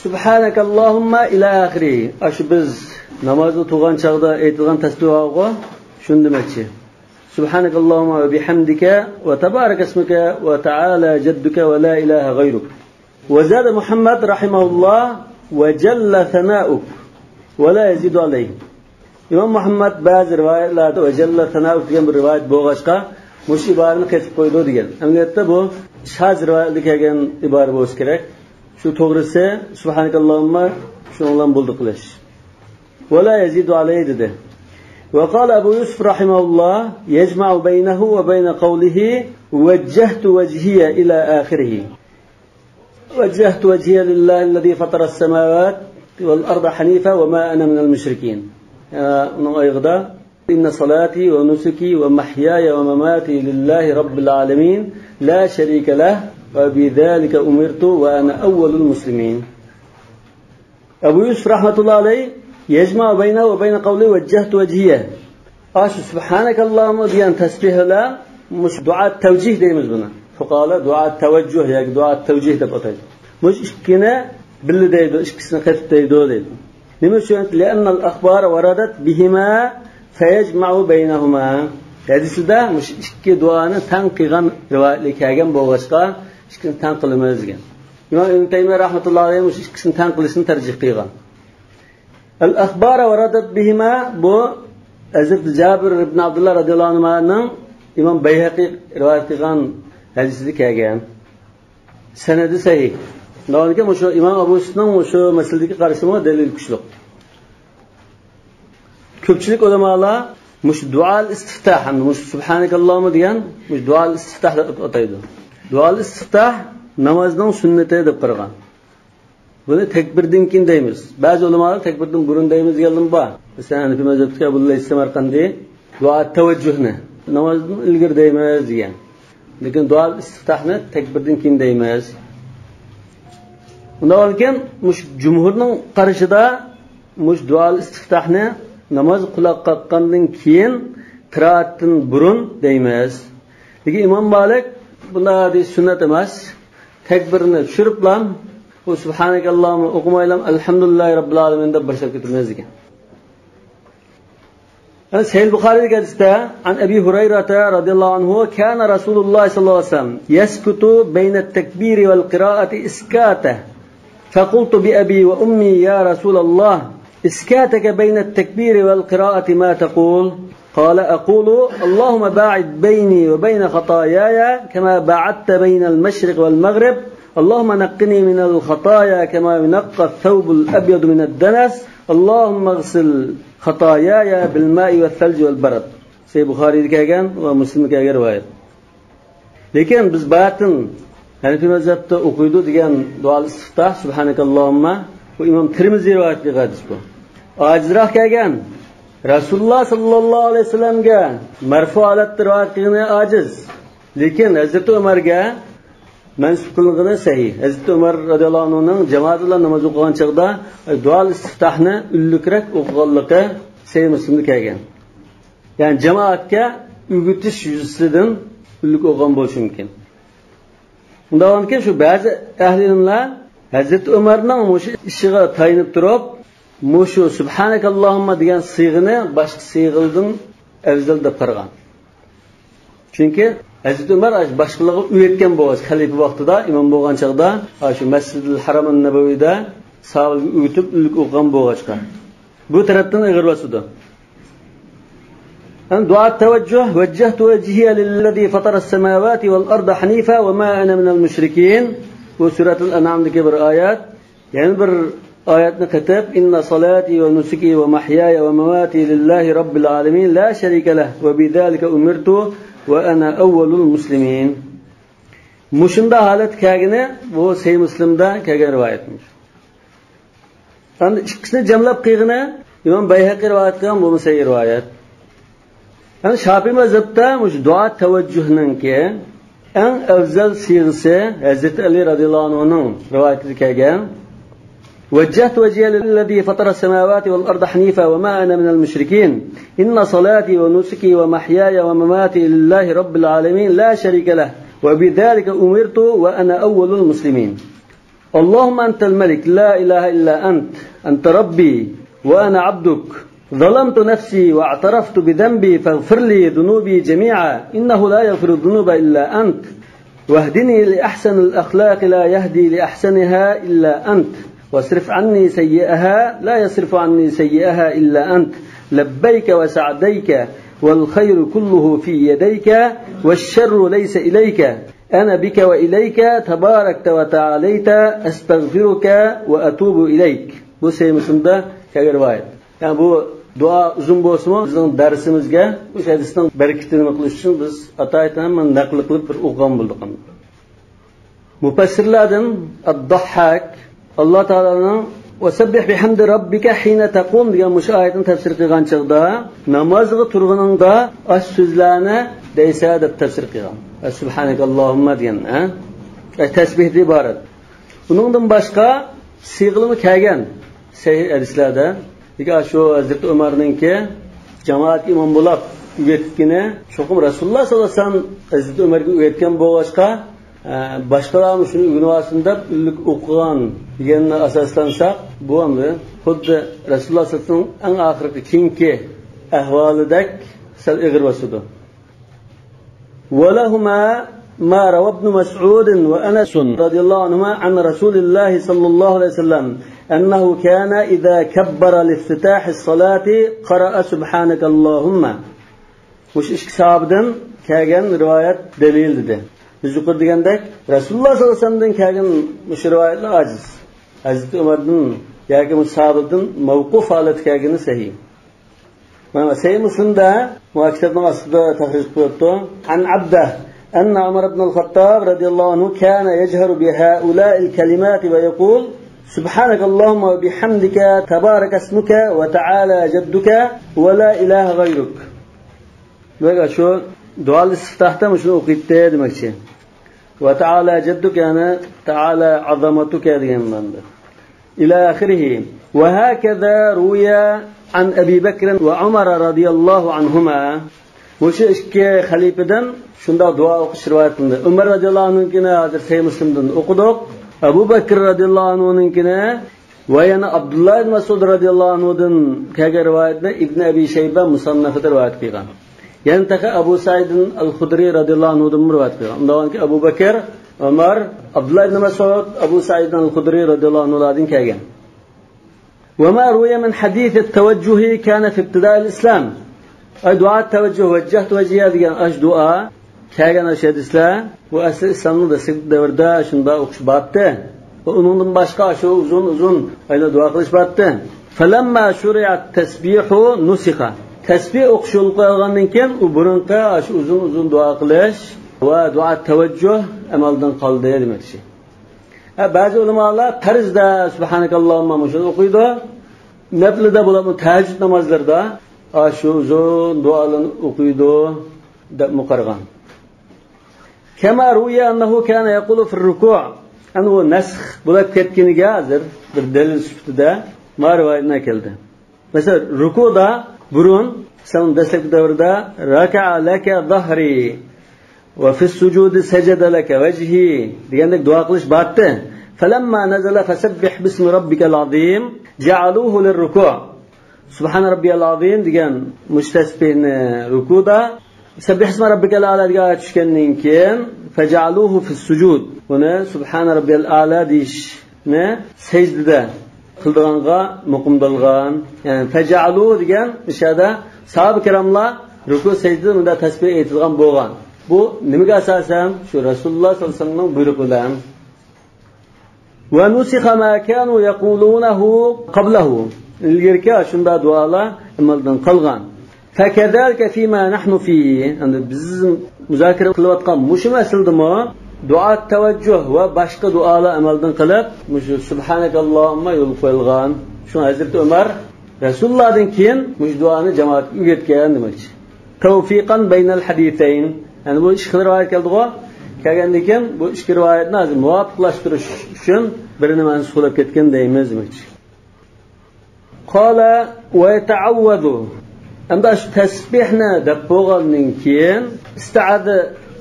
سبحانك اللهم إلى آخره. ئاشۇ بىز نامازدا تۇرغان چاغدا ئېيتىدىغان تەسبىھ بارغۇ، شۇنى دېمەكچى. سبحانك اللهم وبحمدك وتبارك اسمك وتعالى جدك ولا إله غيرك. وزاد محمد رحمه الله: وجل ثناؤك ولا يزيد عليه. ئىمام مۇھەممەد بەزى رىۋايەتلەردە ۋەجەللە ساناۋۇھ دېگەن بىر رىۋايەت بولغاچقا، مۇشۇ ئىبارىنى قېتىپ قويىدۇ دېگەن. ئەمەلىيەتتە بۇ شاز رىۋايەتتە كەلگەن ئىبارە بولسا كېرەك. شۇ توغرىسى، سۇبھانەكاللاھۇمما، شۇنىڭ بىلەن بولدى قىلىش. ۋەلا يەزىدۇ ئەلەيھى دېدى. وقال أبو يوسف رحمه الله: يجمع بينه وبين قوله وجهت وجهي إلى آخره. وجهت وجهي لله الذي فطر السماوات والأرض حنيفا وما أنا من المشركين. ئۇنىڭ ئايىغىدا: إن صلاتي ونسكي ومحياي ومماتي لله رب العالمين لا شريك له وبذلك أمرت وأنا أول المسلمين. ئەبۇ يۈسۈپ رەھمەتۇللا ئەلەيھ: يجمع بينه وبين قوله وجهت وجهي. ئاشۇ سۇبھانەكاللاھۇمما دېگەن تەسبىھ بىلەن مۇشۇ دۇئا تەۋجىھ دەيمىز بۇنى. پۇقاھالار دۇئا تەۋەججۇھ ياكى دۇئا تەۋجىھ دەپ ئاتايدۇ. مۇشۇ ئىككىنى بىللە دەيدۇ، ئىككىسىنى قېتىپ دەيدۇ دەيدۇ. نېمە ئۈچۈن؟ لأن الأخبار وردت بهما فيجمع بينهما. ھەدىسىدە مۇشۇ ئىككى دۇئانى تەڭ قىلغان رىۋايەتلەر كەلگەن بولغاچقا، ئىككىسىنى تەڭ قىلىمىز دېگەن. ئىمام ئىبن تەيمىيە رەھمەتۇللاھى ئەلەيھى مۇشۇ ئىككىسىنى تەڭ قىلىشنى تەرجىھ قىلغان. الأخبار وردت بهما، بۇ ھەزرىتى جابىر ئىبن ئابدۇللا رەزىياللاھۇ ئەنھۇنىڭ ئىمام بەيھەقى رىۋايەت قىلغان ھەدىسىدە كەلگەن. سەنىدى سەھىھ. ناۋانكى مۇشۇ ئىمام ئەبۇ يۈسۈپنىڭ مۇشۇ مەسىلىدىكى قارىشىمۇ دەلىل كۈچلۈك. كۆپچىلىك ئۆلىمالار مۇشۇ دۇئال ئىستىفتاھ، ھەمدە مۇشۇ سۇبھانەكاللاھۇمما دېگەن مۇشۇ دۇئال ئىستىفتاھ دەپ ئاتايدۇ. دۇئال ئىستىفتاھ نامازنىڭ سۈننىتى دەپ قارىغان. بۇنى تەكبىردىن كېيىن دەيمىز. بەزى ئۆلىمالار تەكبىردىن بۇرۇن دەيمىز دېگەنلىرىمۇ بار. مەسىلەن، ھەنىفىي مەزھەپتىكى ئەبۇللەيس سەمەرقەندى دۇئا تەۋەججۇھنى نامازدىن ئىلگىرى دەيمىز دېگەن. لېكىن دۇئا ئىستىفتاھنى تەكبىردىن كېيىن دەيمىز. ئۇنداق بولغانكىن، مۇشۇ جۇمھۇرنىڭ قارىشىدا مۇشۇ دۇئا ئىستىفتاھنى ناماز قۇلاق قاققاندىن كېيىن قىرائەتتىن بۇرۇن دەيمىز. لېكىن ئىمام مالىك بۇنداق دېيىش سۈننەت ئەمەس. تەكبىرنى چۈشۈرۈپلا، بۇ سۇبھانەكاللاھۇمما ئوقۇمايلا، ئەلھەمدۇلىللاھى رەببىل ئالەمىن دەپ باشلاپ كېتىمىز دېگەن. سەھىھ بۇخارىدىكى ھەدىستە، عن أبي هريرة رضي الله عنه: كان رسول الله صلى الله عليه وسلم يسكت بين التكبير والقراءة إسكاته، فقلت بأبي وأمي: يا رسول الله، إسكاتك بين التكبير والقراءة ما تقول؟ قال: أقول: اللهم باعد بيني وبين خطاياي كما باعدت بين المشرق والمغرب، اللهم نقني من الخطايا كما ينقى الثوب الأبيض من الدنس، اللهم اغسل خطاياي بالماء والثلج والبرد. سەھىھ بۇخارىدا كەلگەن ۋە مۇسلىمدا كەلگەن رىۋايەت. لېكىن بىز باياتىن ھەنىفىي مەزھەپتە ئوقۇيدۇ دېگەن دۇئال ئىستىفتاھ، سۇبھانەكاللاھۇمما، بۇ ئىمام تىرمىزى رىۋايەت قىلغان ھەدىس بۇ. ئاجىزراق كەلگەن. رەسۇلۇللا ساللاللاھۇ ئەلەيھى ۋەسەللەمگە مەرفۇ ھالەتتە رىۋايەت قىلغىنى ئاجىز. لېكىن ھەزرىتى ئۆمەرگە مەنسۇب قىلىنغىنى سەھىھ. ھەزرىتى ئۆمەر رەزىياللاھۇ ئەنھۇنىڭ جامائەت بىلەن ناماز ئوقۇغان چاغدا دۇئال ئىستىفتاھنى ئۈنلۈكرەك ئوقۇغانلىقى سەھىھ مۇسلىمدا كەلگەن. يەنى جامائەتكە ئۆگىتىش يۈزىسىدىن ئۈنلۈك ئوقۇغان بولۇشى مۇمكىن. ئۇنداق بولغاندىكىن، شۇ بەزى ئەھلى ئىلىملار ھەزرىتى ئۆمەرنىڭ مۇشۇ ئىشىغا تايىنىپ تۇرۇپ، مۇشۇ سۇبھانەكاللاھۇمما دېگەن سىيغىنى باشقا سىيغىلىدىن ئەۋزەل دەپ قارىغان. چۈنكى ھەزرىتى ئۆمەر باشقىلارغا ئۆگەتكەن بولغاچقا، خەلىپە ۋاقتىدا، ئىمام بولغان چاغدا، شۇ مەسجىدىل ھەرەم نەبەۋىدە ساھابىلەرگە ئۆگىتىپ، ئۈنلۈك ئوقۇغان بولغاچقا، بۇ تەرەپتىن ئېغىر باسىدۇ. ھەم دۇئا تەۋەججۇھ، وجهت وجهي للذي فطر السماوات والأرض حنيفا وما أنا من المشركين. بۇ سۈرەتۇل ئەنئامدىكى بىر ئايەت. يەنە بىر ئايەتنى قېتىپ، إن صلاتي ونسكي ومحياي ومماتي لله رب العالمين لا شريك له وبذلك أمرت وأنا أول المسلمين. مۇشۇنداق ھالەتتە كەلگىنى بۇ سەھىھ مۇسلىمدا كەلگەن رىۋايەتمىش. ئەمدى ئىككىسىنى جەملەپ قىلغىنى ئىمام بەيھەقى رىۋايەت قىلغان، بۇمۇ سەھىھ رىۋايەت. يەنى شاپىئىي مەزھەپتە مۇشۇ دۇئا تەۋەججۇھنىڭكى ئەڭ ئەۋزەل سىيغىسى ھەزرىتى ئەلى رەزىياللاھۇ ئەنھۇنىڭ رىۋايىتىدە كەلگەن. وجهت وجهي للذي فطر السماوات والأرض حنيفا وما أنا من المشركين. إن صلاتي ونسكي ومحياي ومماتي لله رب العالمين لا شريك له. وبذلك أمرت وأنا أول المسلمين. اللهم أنت الملك لا إله إلا أنت. أنت ربي وأنا عبدك. ظلمت نفسي واعترفت بذنبي فاغفر لي ذنوبي جميعا إنه لا يغفر الذنوب إلا أنت. واهدني لأحسن الأخلاق لا يهدي لأحسنها إلا أنت. واصرف عني سيئها لا يصرف عني سيئها إلا أنت. لبيك وسعديك والخير كله في يديك والشر ليس إليك. أنا بك وإليك تباركت وتعاليت أستغفرك وأتوب إليك. بۇ سەھىھ مۇسلىمدا كەلگەن رىۋايەت. يەنى بۇ دۇئا ئۇزۇن بولسىمۇ، بىزنىڭ دەرسىمىزگە مۇشۇ ھەدىسنىڭ بەرىكىتىنى نېمە قىلىش ئۈچۈن بىز ئاتايىتەن ھەممىنى نەقىل قىلىپ بىر ئوقۇغان بولدۇق. مۇپەسسىرلەردىن ئابدۇھاك، ئاللا تائالانىڭ «ۋەسەببىھ بىھەمدى رەببىكە ھىنە تەقۇم» دېگەن مۇشۇ ئايەتنى تەپسىر قىلغان چاغدا، نامازغا تۇرغىنىڭدا ئاش سۆزلەرنى دەيسە دەپ تەپسىر قىلغان. سۇبھانەكەللاھۇمما دېگەن، ھە؟ ئە، تەسبىھدىن ئىبارەت. ئۇنىڭدىن باشقا سىيغىلىمۇ كەلگەن سەھىھ ھەدىسلەردە. لېكىن شۇ ھەزرىتى ئۆمەرنىڭكى جامائەتكە ئىمام بولاپ ئۆگەتكىنى چوقۇم رەسۇلۇللا ساللاللاھۇ ئەلەيھى ۋەسەللەم ھەزرىتى ئۆمەرگە ئۆگەتكەن بولغاچقا، ئە، باشقىلارمۇ شۇنى ئۆگىنىۋالسۇن دەپ ئۈنلۈك ئوقۇغان دېگەننى ئاساسلانساق، بۇ ئەمدى خۇددى رەسۇلۇللا ساللاللاھۇ ئەلەيھى ۋەسەللەم ئەڭ ئاخىرقى كېيىنكى ئەھۋالىدەك سەل ئېغىر باسىدۇ. ولهما ما روى ابن مسعود وأنس رضي الله عنهما عن رسول الله صلى الله عليه وسلم أنه كان إذا كبر لافتتاح الصلاة قرأ سبحانك اللهم. مۇشۇ ئىككى ساھابىدىن كەلگەن رىۋايەت دەلىل دېدى. بىز يۇقىرىدا دېگەندەك، رەسۇلۇللا ساللاللاھۇ ئەلەيھى ۋەسەللەمدىن كەلگەن مۇشۇ رىۋايەتلەر ئاجىز. ھەزرىتى ئۆمەردىن ياكى مۇشۇ ساھابىدىن مەۋقۇف ھالەتتە كەلگىنى سەھىھ. مانا سەھىھ مۇسلىمدا، مۇ كىتابنىڭ ئاستىدا تەخرىج قىلىپتۇ. عن عبدة أن عمر بن الخطاب رضي الله عنه كان يجهر بهؤلاء الكلمات ويقول: سبحانك اللهم وبحمدك، تبارك اسمك وتعالى جدك ولا إله غيرك. دېمەك، شۇ دۇئا ئىستىفتاھتا مۇشۇنى ئوقۇيتتى دېمەكچى. وتعالى جدك، يەنى تعالى عظمتك دېگەن مەنىدە. إلى آخره. وهكذا روي عن أبي بكر وعمر رضي الله عنهما. مۇشۇ ئىككى خەلىپىدىن شۇنداق دۇئا ئوقۇش رىۋايەت قىلىندى. ئۆمەر رەزىياللاھۇ ئەنھۇنىڭكىنى ھازىر سەھىھ مۇسلىمدىن ئوقۇدۇق. ئەبۇ بەكىر رەزىياللاھۇ ئەنھۇنىڭكىنى ۋە يەنە ئابدۇللا ئىبن مەسئۇد رەزىياللاھۇ ئەنھۇدىن كەلگەن رىۋايەتنى ئىبن ئەبى شەيبە مۇسەننەفىدە رىۋايەت قىلغان. يەنە تېخى ئەبۇ سەئىد ئەل خۇدرى رەزىياللاھۇ ئەنھۇدىنمۇ رىۋايەت قىلغان. ئۇنداق بولغانكى، ئەبۇ بەكىر، ئۆمەر، ئابدۇللا ئىبن مەسئۇد، ئەبۇ سەئىد ئەل خۇدرى رەزىياللاھۇ ئەنھۇلاردىن كەلگەن. وما روي من حديث التوجه كان في ابتداء الإسلام. ئاي، دۇئا تەۋەججۇھ، ۋەججەھتۇ ۋەجھىيە دېگەن ئاش دۇئا كەلگەن ئاش ھەدىسلەر، بۇ ئەسلى ئىسلامنىڭ دەسلەپكى دەۋرىدە شۇنداق ئوقۇش بارتى. ۋە ئۇنىڭدىن باشقا شۇ ئۇزۇن-ئۇزۇن ئايدا دۇئا قىلىش بارتى. فلما شرع التسبيح نسخ. تەسبىھ ئوقۇش يولغا قويۇلغاندىن كېيىن، ئۇ بۇرۇنقى شۇ ئۇزۇن-ئۇزۇن دۇئا قىلىش ۋە دۇئا تەۋەججۇھ ئەمەلدىن قالدى دېمەكچى. ھە، بەزى ئۆلىمالار پەرزدە سۇبھانەكاللاھۇمما مۇشۇنى ئوقۇيدۇ. نەپلىدە بولۇپمۇ تەھەججۇد نامازلىرىدا ئاشۇ ئۇزۇن دۇئالارنى ئوقۇيدۇ دەپمۇ قارىغان. كما روي أنه كان يقول في الركوع. ئەنە ئۇ نەسخ بولۇپ كەتكىنىگە ھازىر بىر دەلىل سۈپىتىدە ما رىۋايەتنى ئەكەلدى. مەسىلەن، رۇكۇدا بۇرۇن، ئىسلامنىڭ دەسلەپكى دەۋرىدە، ركع لك ظهري وفي السجود سجد لك وجهي دېگەندەك دۇئا قىلىش بارتى. فلما نزل فسبح باسم ربك العظيم جعلوه للركوع. سبحان ربي العظيم دېگەن مۇشۇ تەسبىھنى رۇكۇدا، سەببىھ ئىسمە رەببىكەل ئەلا دېگەن ئايەت چۈشكەندىن كېيىن، فجعلوه في السجود، بۇنى سۇبھانە رەببىيەل ئەلا دېيىشنى سەجدىدە قىلىدىغانغا مۇقىمدالغان. يەنى فجعلوه دېگەن مۇشۇ يەردە ساھابە كىراملار رۇكۇ سەجدىدە مۇنداق تەسبىھ ئېيتىدىغان بولغان. بۇ نېمىگە ئاساسەن؟ شۇ رەسۇلۇللا ساللاللاھۇ ئەلەيھى ۋەسەللەمنىڭ بۇيرۇقى بىلەن. ونسخ ما كانوا يقولونه قبله. ئىلگىرىكى ئاشۇنداق دۇئالار ئەمەلدىن قالغان. فكذلك فيما نحن فيه. ئەمدى بىز مۇزاكىرە قىلىۋاتقان مۇشۇ مەسىلىدىمۇ دۇئا تەۋەججۇھ ۋە باشقا دۇئالار ئەمەلدىن قېلىپ، مۇشۇ سۇبھانەكاللاھۇمما يولغا قويۇلغان. شۇڭا ھەزرىتى ئۆمەر رەسۇلۇللادىن كېيىن مۇشۇ دۇئانى جامائەتكە ئۆگەتكەن دېمەكچى. توفيقا بين الحديثين. يەنى بۇ ئىككى رىۋايەت كەلدىغۇ. كەلگەندىن كېيىن بۇ ئىككى رىۋايەتنى ھازىر مۇۋاپىقلاشتۇرۇش ئۈچۈن بىرىنى مەنسۇخلاپ كەتكەن دەيمىز دېمەكچى. قال ويتعوذ. ئەمدى شۇ تەسبىھنى دەپ بولغاندىن كېيىن ئىستىئازە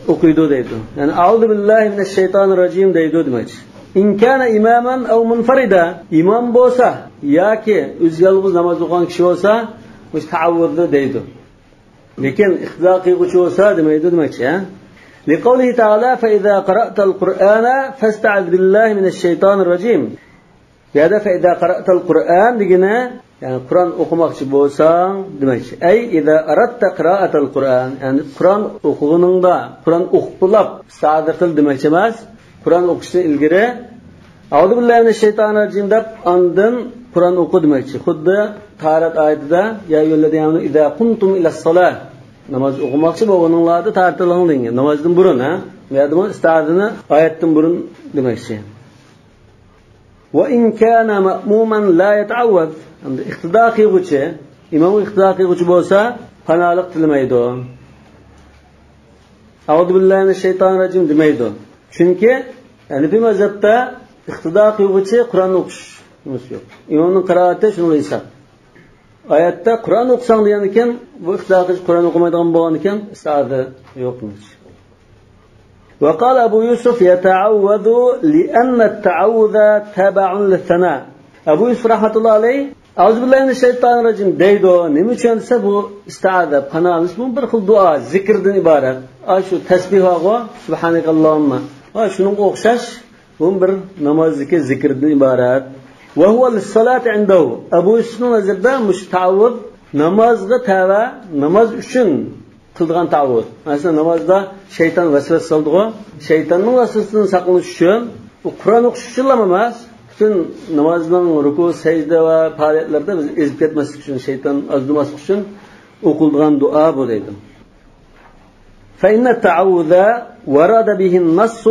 ئوقۇيدۇ دەيدۇ. يەنى أعوذ بالله من الشيطان الرجيم دەيدۇ دېمەكچى. إن كان إماما أو منفردا. ئىمام بولسا ياكى ئۆزى يالغۇز ناماز ئوقۇغان كىشى بولسا، مۇشۇ تەئەۋۋۇزنى دەيدۇ. لېكىن ئىقتىدا قىلغۇچى بولسا دېمەيدۇ دېمەكچى، ھە؟ لقوله تعالى فإذا قرأت القرآن فاستعذ بالله من الشيطان الرجيم. بۇ يەردە فإذا قرأت القرآن دېگىنى، يەنى قۇرئان ئوقۇماقچى بولساڭ دېمەكچى. أي إذا أردت قراءة القرآن، يەنى قۇرئان ئوقۇغىنىڭدا، قۇرئان ئوقۇپ بولاپ ئىستىئازە قىل دېمەكچى ئەمەس. قۇرئان ئوقۇشتىن ئىلگىرى أعوذ بالله من الشيطان الرجيم دەپ ئاندىن قۇرئان ئوقۇ دېمەكچى. خۇددى تاھارەت ئايىتىدە يا أيها الذين آمنوا إذا قمتم إلى الصلاة. ناماز ئوقۇماقچى بولغىنىڭلاردا تاھارەت ئېلىڭ دېگەن. نامازدىن بۇرۇن، ھە؟ بۇ يەردىمۇ ئىستىئازىنى ئايەتتىن بۇرۇن دېمەكچى. وإن كان مأموما لا يتعوذ. ئەمدى ئىقتىدا قىلغۇچى، ئىمامغا ئىقتىدا قىلغۇچى بولسا پاناھلىق تىلىمەيدۇ. أعوذ بالله من الشيطان الرجيم دېمەيدۇ. چۈنكى ھەنىفىي مەزھەپتە ئىقتىدا قىلغۇچى قۇرئان ئوقۇش نېمىسى يوق. ئىمامنىڭ قىرائىتى شۇنىڭغا ھېساب. ئايەتتە قۇرئان ئوقۇساڭ دېگەندىكىن، بۇ ئىقتىدا قىلغۇچى قۇرئان ئوقۇمايدىغان بولغاندىكىن ئىستىئازە يوق دېمەكچى. وقال أبو يوسف يتعوذ لأن التعوذ تابع للثناء. ئەبۇ يۈسۈپ رەھمەتۇللا ئەلەيھ، ئەئۇزۇ بىللاھى مىنەششەيتانىر راجىم دەيدۇ. نېمە ئۈچۈن دېسە، بۇ ئىستىئازە، پاناھ ئېلىش، بۇ بىر خىل دۇئا، زىكىردىن ئىبارەت. ئا، شۇ تەسبىھ بارغۇ، سۇبھانەكاللاھۇمما. ۋە شۇنىڭغا ئوخشاش، بۇ بىر نامازدىكى زىكىردىن ئىبارەت. وهو للصلاة عنده. ئەبۇ يۈسۈپنىڭ نەزىرىدە مۇشۇ تەئەۋۋۇز نامازغا تەۋە، ناماز ئۈچۈن قىلىدىغان تەئەۋۋۇز. مەسىلەن، نامازدا شەيتان ۋەسۋەسە سالىدىغۇ. شەيتاننىڭ ۋەسۋەسىسىدىن ساقلىنىش ئۈچۈن، ئۇ قۇرئان ئوقۇش ئۈچۈنلا ئەمەس، پۈتۈن نامازنىڭ رۇكۇ، سەجدە ۋە پائالىيەتلەردە بىز ئېزىپ كەتمەسلىك ئۈچۈن، شەيتان ئازدۇرماسلىق ئۈچۈن ئوقۇلىدىغان دۇئا بۇ دەيدۇ. فإن التعوذ ورد به النص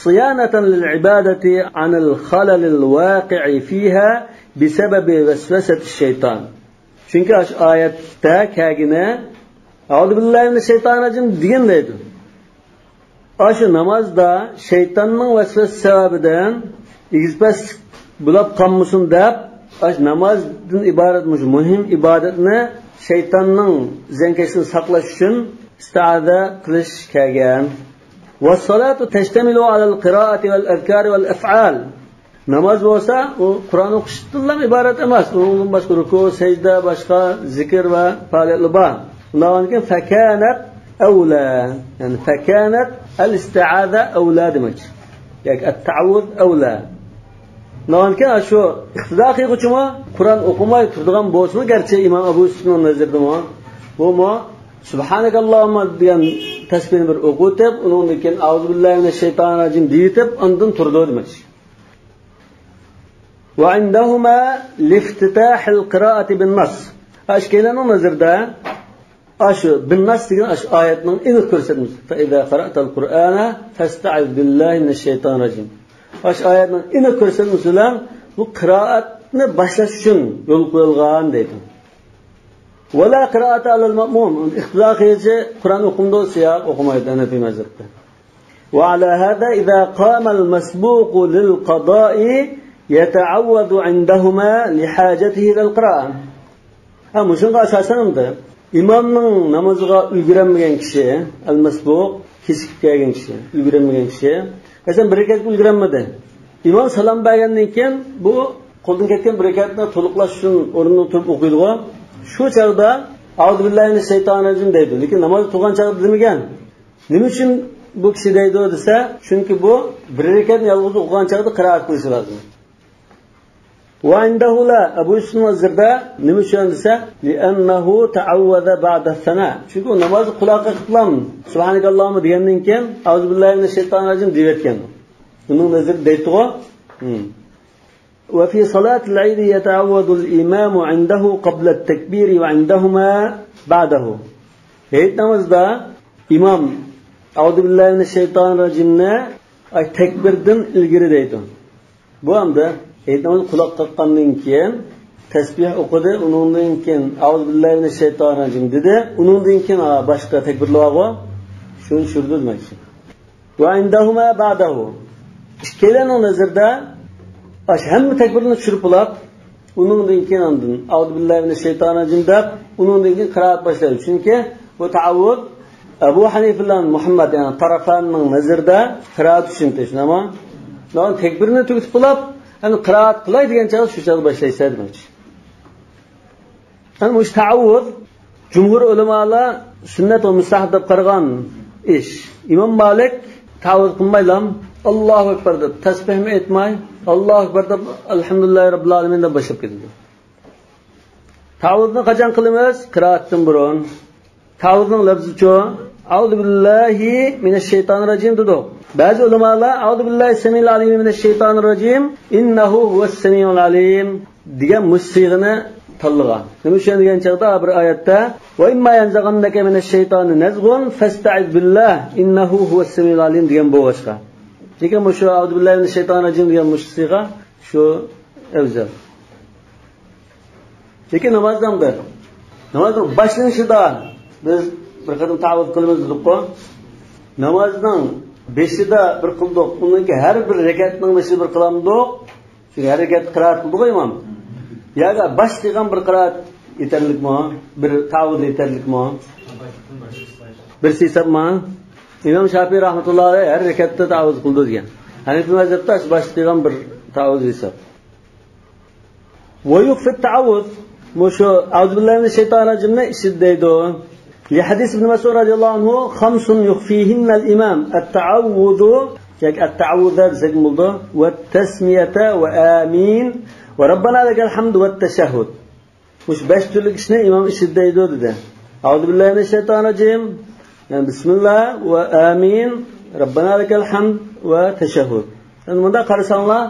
صيانة للعبادة عن الخلل الواقع فيها بسبب وسوسة الشيطان. چۈنكى ئاشۇ ئايەتتە كەلگىنى، ئەئۇزۇ بىللاھى مىنەششەيتانىر راجىم دېگىن دەيدۇ. ئاشۇ نامازدا شەيتاننىڭ ۋەسۋەسىسى سەۋەبىدىن ئېگىز-پەسلىك بولاپ قالمىسۇن دەپ، ئاشۇ نامازدىن ئىبارەت مۇشۇ مۇھىم ئىبادەتنى شەيتاننىڭ زىيانكەشلىكىدىن ساقلاش ئۈچۈن ئىستىئازە قىلىش كەلگەن. والصلاة تشتمل على القراءة والأذكار والأفعال. ناماز بولسا، ئۇ قۇرئان ئوقۇشتىنلا ئىبارەت ئەمەس. ئۇنىڭدىن باشقا رۇكۇ، سەجدە، باشقا زىكىر ۋە پائالىيەتلەر بار. ئۇنداقكەن، فكانت أولى. يەنى فكانت الاستعاذة أولى دېمەكچى. ياكى التعوذ أولى. ئۇنداقكەن، شۇ ئىقتىدا قىلغۇچىمۇ قۇرئان ئوقۇماي تۇرىدىغان بولسىمۇ، گەرچە ئىمام ئەبۇ يۈسۈپنىڭ نەزىرىدىمۇ، بۇمۇ سۇبھانەكاللاھۇمما دېگەن تەسبىھنى بىر ئوقۇۋېتىپ، ئۇنىڭدىن كېيىن ئەئۇزۇ بىللاھى مىنەششەيتانىر راجىم دېيىۋېتىپ، ئاندىن تۇرىدۇ دېمەكچى. وعندهما لافتتاح القراءة بالنص. ئىككىيلەننىڭ نەزىرىدە، ئاشۇ بالنص دېگەن ئاشۇ ئايەتنىڭ ئېنىق كۆرسەتمىسى. فإذا قرأت القرآن فاستعذ بالله من الشيطان الرجيم. ئاشۇ ئايەتنىڭ ئېنىق كۆرسەتمىسى بىلەن بۇ قىرائەتنى باشلاش ئۈچۈن يولغا قويۇلغان دەيدۇ. ولا قراءة على المأموم. ئىقتىدا قىلغۇچى قۇرئان ئوقۇمدۇ دېسە، ياق، ئوقۇمايدۇ ھەنەفىي مەزھەپتە. وعلى هذا إذا قام المسبوق للقضاء يتعوذ عندهما لحاجته إلى القراءة. ھە، مۇشۇنىڭغا ئاساسەن ئەمدى ئىمامنىڭ نامىزىغا ئۈلگۈرەلمىگەن كىشى، ئەل مەسبۇق، كېچىكىپ كەلگەن كىشى، ئۈلگۈرەلمىگەن كىشى، مەسىلەن، بىر رەكەتكە ئۈلگۈرەلمىدى. ئىمام سالام بەرگەندىن كېيىن بۇ قولدىن كەتكەن بىر رەكەتنى تولۇقلاش ئۈچۈن ئورنىدىن تۇرۇپ ئوقۇيدىغۇ. شۇ چاغدا ئەئۇزۇ بىللاھى مىنەششەيتانىر راجىم دەيدۇ. لېكىن نامازدا تۇرغان چاغدا دېمىگەن. نېمە ئۈچۈن بۇ كىشى دەيدۇ دېسە، چۈنكى بۇ بىر رەكەتنى يالغۇز ئوقۇغان چاغدا قىرائەت قىلىشى لازىم. وعندهما، ئەبۇ يۈسۈپنىڭ نەزىرىدە نېمە ئۈچۈن دېسە، لأنه تعوذ بعد الثناء. چۈنكى ئۇ نامازدا قۇلاق قېقىپلا سۇبھانەكاللاھۇمما دېگەندىن كېيىن، ئەئۇزۇ بىللاھى مىنەششەيتانىر راجىم دېيىۋەتكەن. ئۇنىڭ نەزىرىدە دەيتتىغۇ. ھىم. وفي صلاة العيد يتعوذ الإمام عنده قبل التكبير وعندهما بعده. ھېيت نامىزىدا ئىمام ئەئۇزۇ بىللاھى مىنەششەيتانىر راجىمنى تەكبىردىن ئىلگىرى دەيدۇ. بۇ ئەمدى ھېيت نامىزى قۇلاق قاققاندىن كېيىن تەسبىھ ئوقۇدى، ئۇنىڭدىن كېيىن «ئەئۇزۇ بىللاھى مىنەششەيتانىر راجىم» دېدى، ئۇنىڭدىن كېيىن، ھا، باشقا تەكبىرلار بارغۇ، شۇنى چۈشۈردى دېمەكچى. «ۋە ئىندەھۇما بەئدەھۇ»، ئىككىيلەننىڭ نەزىرىدە ئاشۇ ھەممە تەكبىرنى چۈشۈرۈپ بولاپ، ئۇنىڭدىن كېيىن ئاندىن «ئەئۇزۇ بىللاھى مىنەششەيتانىر راجىم» دەپ، ئۇنىڭدىن كېيىن قىرائەت باشلايدۇ. چۈنكى بۇ تەئەۋۋۇز ئەبۇ ھەنىفە بىلەن مۇھەممەد، يەنى تەرەفەننىڭ نەزىرىدە قىرائەت ئۈچۈن، شۇنداقمۇ؟ تەكبىرنى تۈگىتىپ بولاپ، يەنى قىرائەت قىلاي دېگەن چاغدا شۇ چاغدا باشلايسەن دېمەكچى. يەنى مۇشۇ تەئەۋۋۇز جۇمھۇر ئۆلىمالار سۈننەت ۋە مۇستەھەب دەپ قارىغان ئىش. ئىمام مالىك تەئەۋۋۇز قىلمايلا، «ئاللاھۇ ئەكبەر» دەپ تەسبىھمۇ ئېيتماي، «ئاللاھۇ ئەكبەر» دەپ «ئەلھەمدۇلىللاھى رەببىل ئالەمىن» دەپ باشلاپ كېتىدۇ. تەئەۋۋۇزنى قاچان قىلىمىز؟ قىرائەتتىن بۇرۇن. تەئەۋۋۇزنىڭ لەپزىچۇ؟ «ئەئۇزۇ بىللاھى مىنەششەيتانىر راجىم» دېدۇق. بەزى ئۆلىمالار «ئەئۇزۇ بىللاھى سەمىئىل ئەلىمى مىنەششەيتانىر راجىم، ئىننەھۇ ھۇۋەس سەمىئۇل ئەلىم» دېگەن مۇشۇ سىيغىنى تاللىغان. نېمە ئۈچۈن دېگەن چاغدا بىر ئايەتتە «ۋە ئىمما يەنزەغەننەكە مىنەششەيتانى نەزغۇن فەستەئىز بىللاھ ئىننەھۇ ھۇۋەس سەمىئۇل ئەلىم» دېگەن بولغاچقا. لېكىن مۇشۇ «ئەئۇزۇ بىللاھى مىنەششەيتانىر راجىم» دېگەن مۇشۇ سىيغا شۇ ئەۋزەل. لېكىن نامازنىڭ بىر، نامازنىڭ باشلىنىشىدا بىز بىر قېتىم تەئەۋۋۇز قىلىمىز دېدۇققۇ. نامازنىڭ بېشىدا بىر قىلدۇق، ئۇنىڭ كېيىن ھەر بىر رەكەتنىڭ بېشىدا بىر قىلامدۇق. چۈنكى ھەر رەكەتتە قىرائەت قىلدىغۇ ئىمام. ياكى باشلىغان بىر قىرائەت يېتەرلىكمۇ؟ بىر تەئەۋۋۇز يېتەرلىكمۇ؟ بىرسى ھېسابمۇ؟ ئىمام شاپىئىي رەھمەتۇللاھى ئەلەيھ ھەر رەكەتتە تەئەۋۋۇز قىلىدۇ دېگەن. ھەنىفىي مەزھەبتە باشلىغان بىر تەئەۋۋۇز ھېساب. ۋە يۇخفىت تەئەۋۋۇز. مۇشۇ «ئەئۇزۇ بىللاھى مىنەششەيتانىر راجىم»نى ئىچىدە دەيدۇ. لىھەدىس ئىبن مەسئۇد رەزىيەللاھۇ ئەنھۇ: «خمس يخفيهن الإمام، التعوذ» ياكى «التعوذ» دېسەكمۇ بولىدۇ، «والتسمية وآمين وربنا لك الحمد والتشهد». مۇشۇ بەش تۈرلۈك ئىشنى ئىمام ئىچىدە دەيدۇ دېدى. «ئەئۇزۇ بىللاھى مىنەششەيتانىر راجىم»، يەنى «بىسمىللا» ۋە «ئامىن»، «رەببانا لەكەل ھەمد» ۋە «تەشەھھۇد». يەنى مۇنداق قارىساڭلار،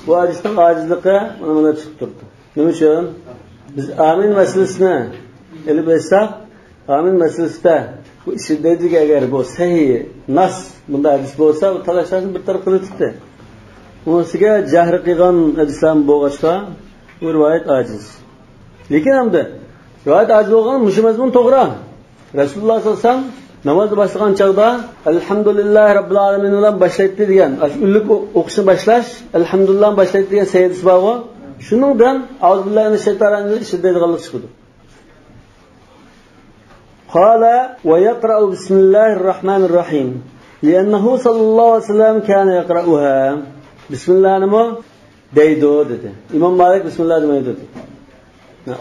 بۇ ھەدىسنىڭ ئاجىزلىقى مانا مۇنداق چىقىپ تۇرىدۇ. نېمە ئۈچۈن؟ بىز «ئامىن» مەسىلىسىنى ئېلىپ ئېيتساق، «ئامىن» مەسىلىسىدە بۇ ئىچىدە دەيدىكەن، ئەگەر بۇ سەھىھ، ناس، بۇنداق ھەدىس بولسا، بۇ تالاشلاشنى بىر تەرەپ قىلىۋېتىپتۇ. ئۇنىڭ ئۈستىگە جەھرى قىلغان ھەدىسلەرمۇ بولغاچقا، بۇ رىۋايەت ئاجىز. لېكىن ئەمدى رىۋايەت ئاجىز بولغان مۇشۇ مەزمۇن توغرا. رەسۇلۇللاھ سەللەللاھۇ ئەلەيھى ۋەسەللەم نامازنى باشلىغان چاغدا «ئەلھەمدۇلىللاھى رەببىل ئالەمىن» بىلەن باشلايتتى دېگەن. ئاشۇ ئۈنلۈك ئو-، ئوقۇشنى باشلاش «ئەلھەمدۇلىللاھ» باشلايتتى دېگەن سەھىھ ھەدىس بارغۇ. شۇنىڭدىن «ئەئۇزۇ بىللاھى مىنەششەيتانىر راجىم» ئىچىدە دەيدىغانلىق چىقىدۇ. قال ويقرأ بسم الله الرحمن الرحيم لأنه صلى الله عليه وسلم كان يقرأها. بىسمىللانىمۇ دەيدۇ دېدى. ئىمام مالىك بىسمىللا دېمەيدۇ دېدى.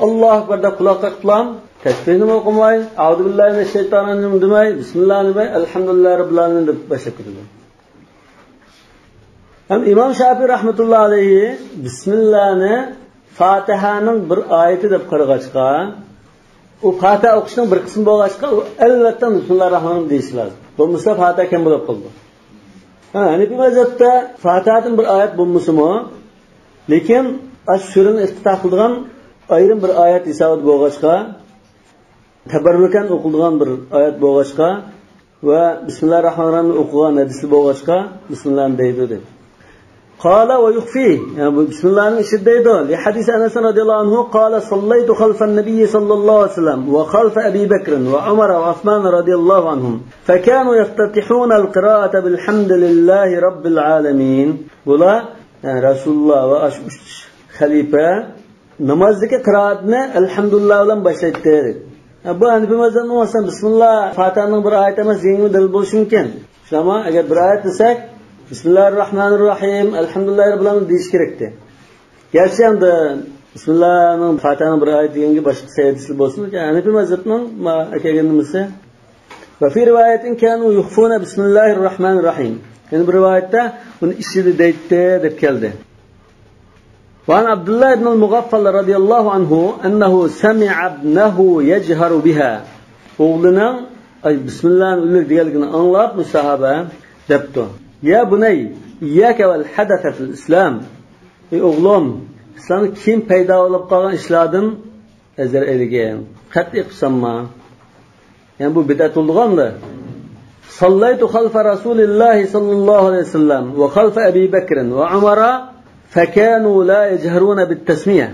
ئاللاھۇ ئەكبەر دەپ قۇلاق قېقىپلا، تەسبىھنىمۇ ئوقۇماي، «ئەئۇزۇ بىللاھى مىنەششەيتانىر راجىم» دېمەي، «بىسمىللا» دېمەي، «ئەلھەمدۇلىللاھى رەببىل ئالەمىن» دەپ باشلاپ كېتىدۇ. ھەم ئىمام شاپىئىي رەھمەتۇللا ئەلەيھى بىسمىللانى فاتىھەنىڭ بىر ئايىتى دەپ قارىغاچقا، ئۇ فاتىھە ئوقۇشنىڭ بىر قىسمى بولغاچقا، ئۇ ئەلۋەتتە بىسمىللاھىر راھمانىر راھىم دېيىشى لازىم. بولمىسا فاتىھە كەم بولۇپ قالىدۇ. ھە، ھەنىپىي مەزھەپتە فاتىھەدىن بىر ئايەت بولمىسىمۇ، لېكىن ئاشۇ سۈرىنى ئىپتىتاھ قىلىدىغان ئايرىم بىر ئايەت ھېسابىدا بولغاچقا، تەبەررۇكەن ئوقۇلىدىغان بىر ئايەت بولغاچقا، ۋە بىسمىللاھىر راھمانىر راھىمنى ئوقۇغان ھەدىسى بولغاچقا، بىسمىللانى دەيدۇ دەيدۇ. قال ويخفي، يەنى بۇ بىسمىللانىڭ ئىچىدە دەيدۇ. لحديث أنس رضي الله عنه قال: صليت خلف النبي صلى الله عليه وسلم وخلف أبي بكر وعمر وعثمان رضي الله عنهم فكانوا يفتتحون القراءة بالحمد لله رب العالمين. بۇلار، يەنى رەسۇلۇللا ۋە ئاشۇ ئۈچ خەلىپە نامازدىكى قىرائەتنى ئەلھەمدۇلىللا بىلەن باشلايتتى. ھە، بۇ ھەنىپىي مەزھەپنىڭ ئەسلىدە بىسمىللا فاتىھەنىڭ بىر ئايەت ئەمەس دېگەنگە دەلىل بولۇشى مۇمكىن. شۇنداقمۇ؟ ئەگەر بىر ئايەت دېسەك، بىسمىللاھىر راھمانىر راھىم، ئەلھەمدۇلىللاھى رەببىل ئالەمىن دېيىش كېرەكتى. گەرچە ئەمدى بىسمىللانىڭ فاتىھەنىڭ بىر ئايەت دېگەنگە باشقا سەھىھ ھەدىسلەر بولسىمۇ، لېكىن ھەنىپىي مەزھەپنىڭ ما-، ئەكەلگەن نېمىسى. وفي رواية كانوا يخفون بسم الله الرحمن الرحيم. يەنە بىر رىۋايەتتە ئۇنى ئىچىدە دەيتتى دەپ كەلدى. وعن عبد الله بن المغفل رضي الله عنه أنه سمع ابنه يجهر بها. ئوغلىنىڭ، ئاي، بىسمىللانى ئۈنلۈك دېگەنلىكىنى ئاڭلاپ، بۇ ساھابە دەپتۇ: يا بني إياك والحدث في الإسلام. ئەي ئوغلۇم، ئىسلامدا كېيىن پەيدا بولۇپ قالغان ئىشلاردىن ھەزەر ئەيلىگىن، قەتئىي قىلسامما. يەنى بۇ بىدئەت بولىدىغانلا. صليت خلف رسول الله صلى الله عليه وسلم وخلف أبي بكر وعمر فكانوا لا يجهرون بالتسمية.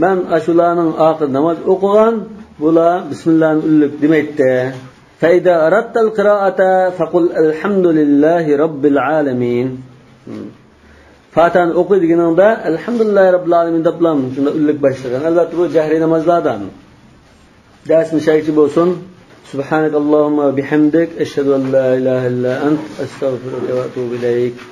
مەن ئاشۇلارنىڭ ئاخىرى ناماز ئوقۇغان، بۇلار بىسمىللانى ئۈنلۈك دېمەيتتى. فإذا أردت القراءة فقل الحمد لله رب العالمين. فاتىھەنى ئوقۇي دېگىنىڭدە، ئەلھەمدۇلىللاھى رەببىل ئالەمىن دەپلا شۇنداق ئۈنلۈك باشلىغىن. ئەلۋەتتە، بۇ جەھرىي نامازلاردا. دەرسىمىز شۇ يەرگىچە بولسۇن. سبحانك اللهم وبحمدك، أشهد أن لا إله إلا أنت، أستغفرك وأتوب إليك.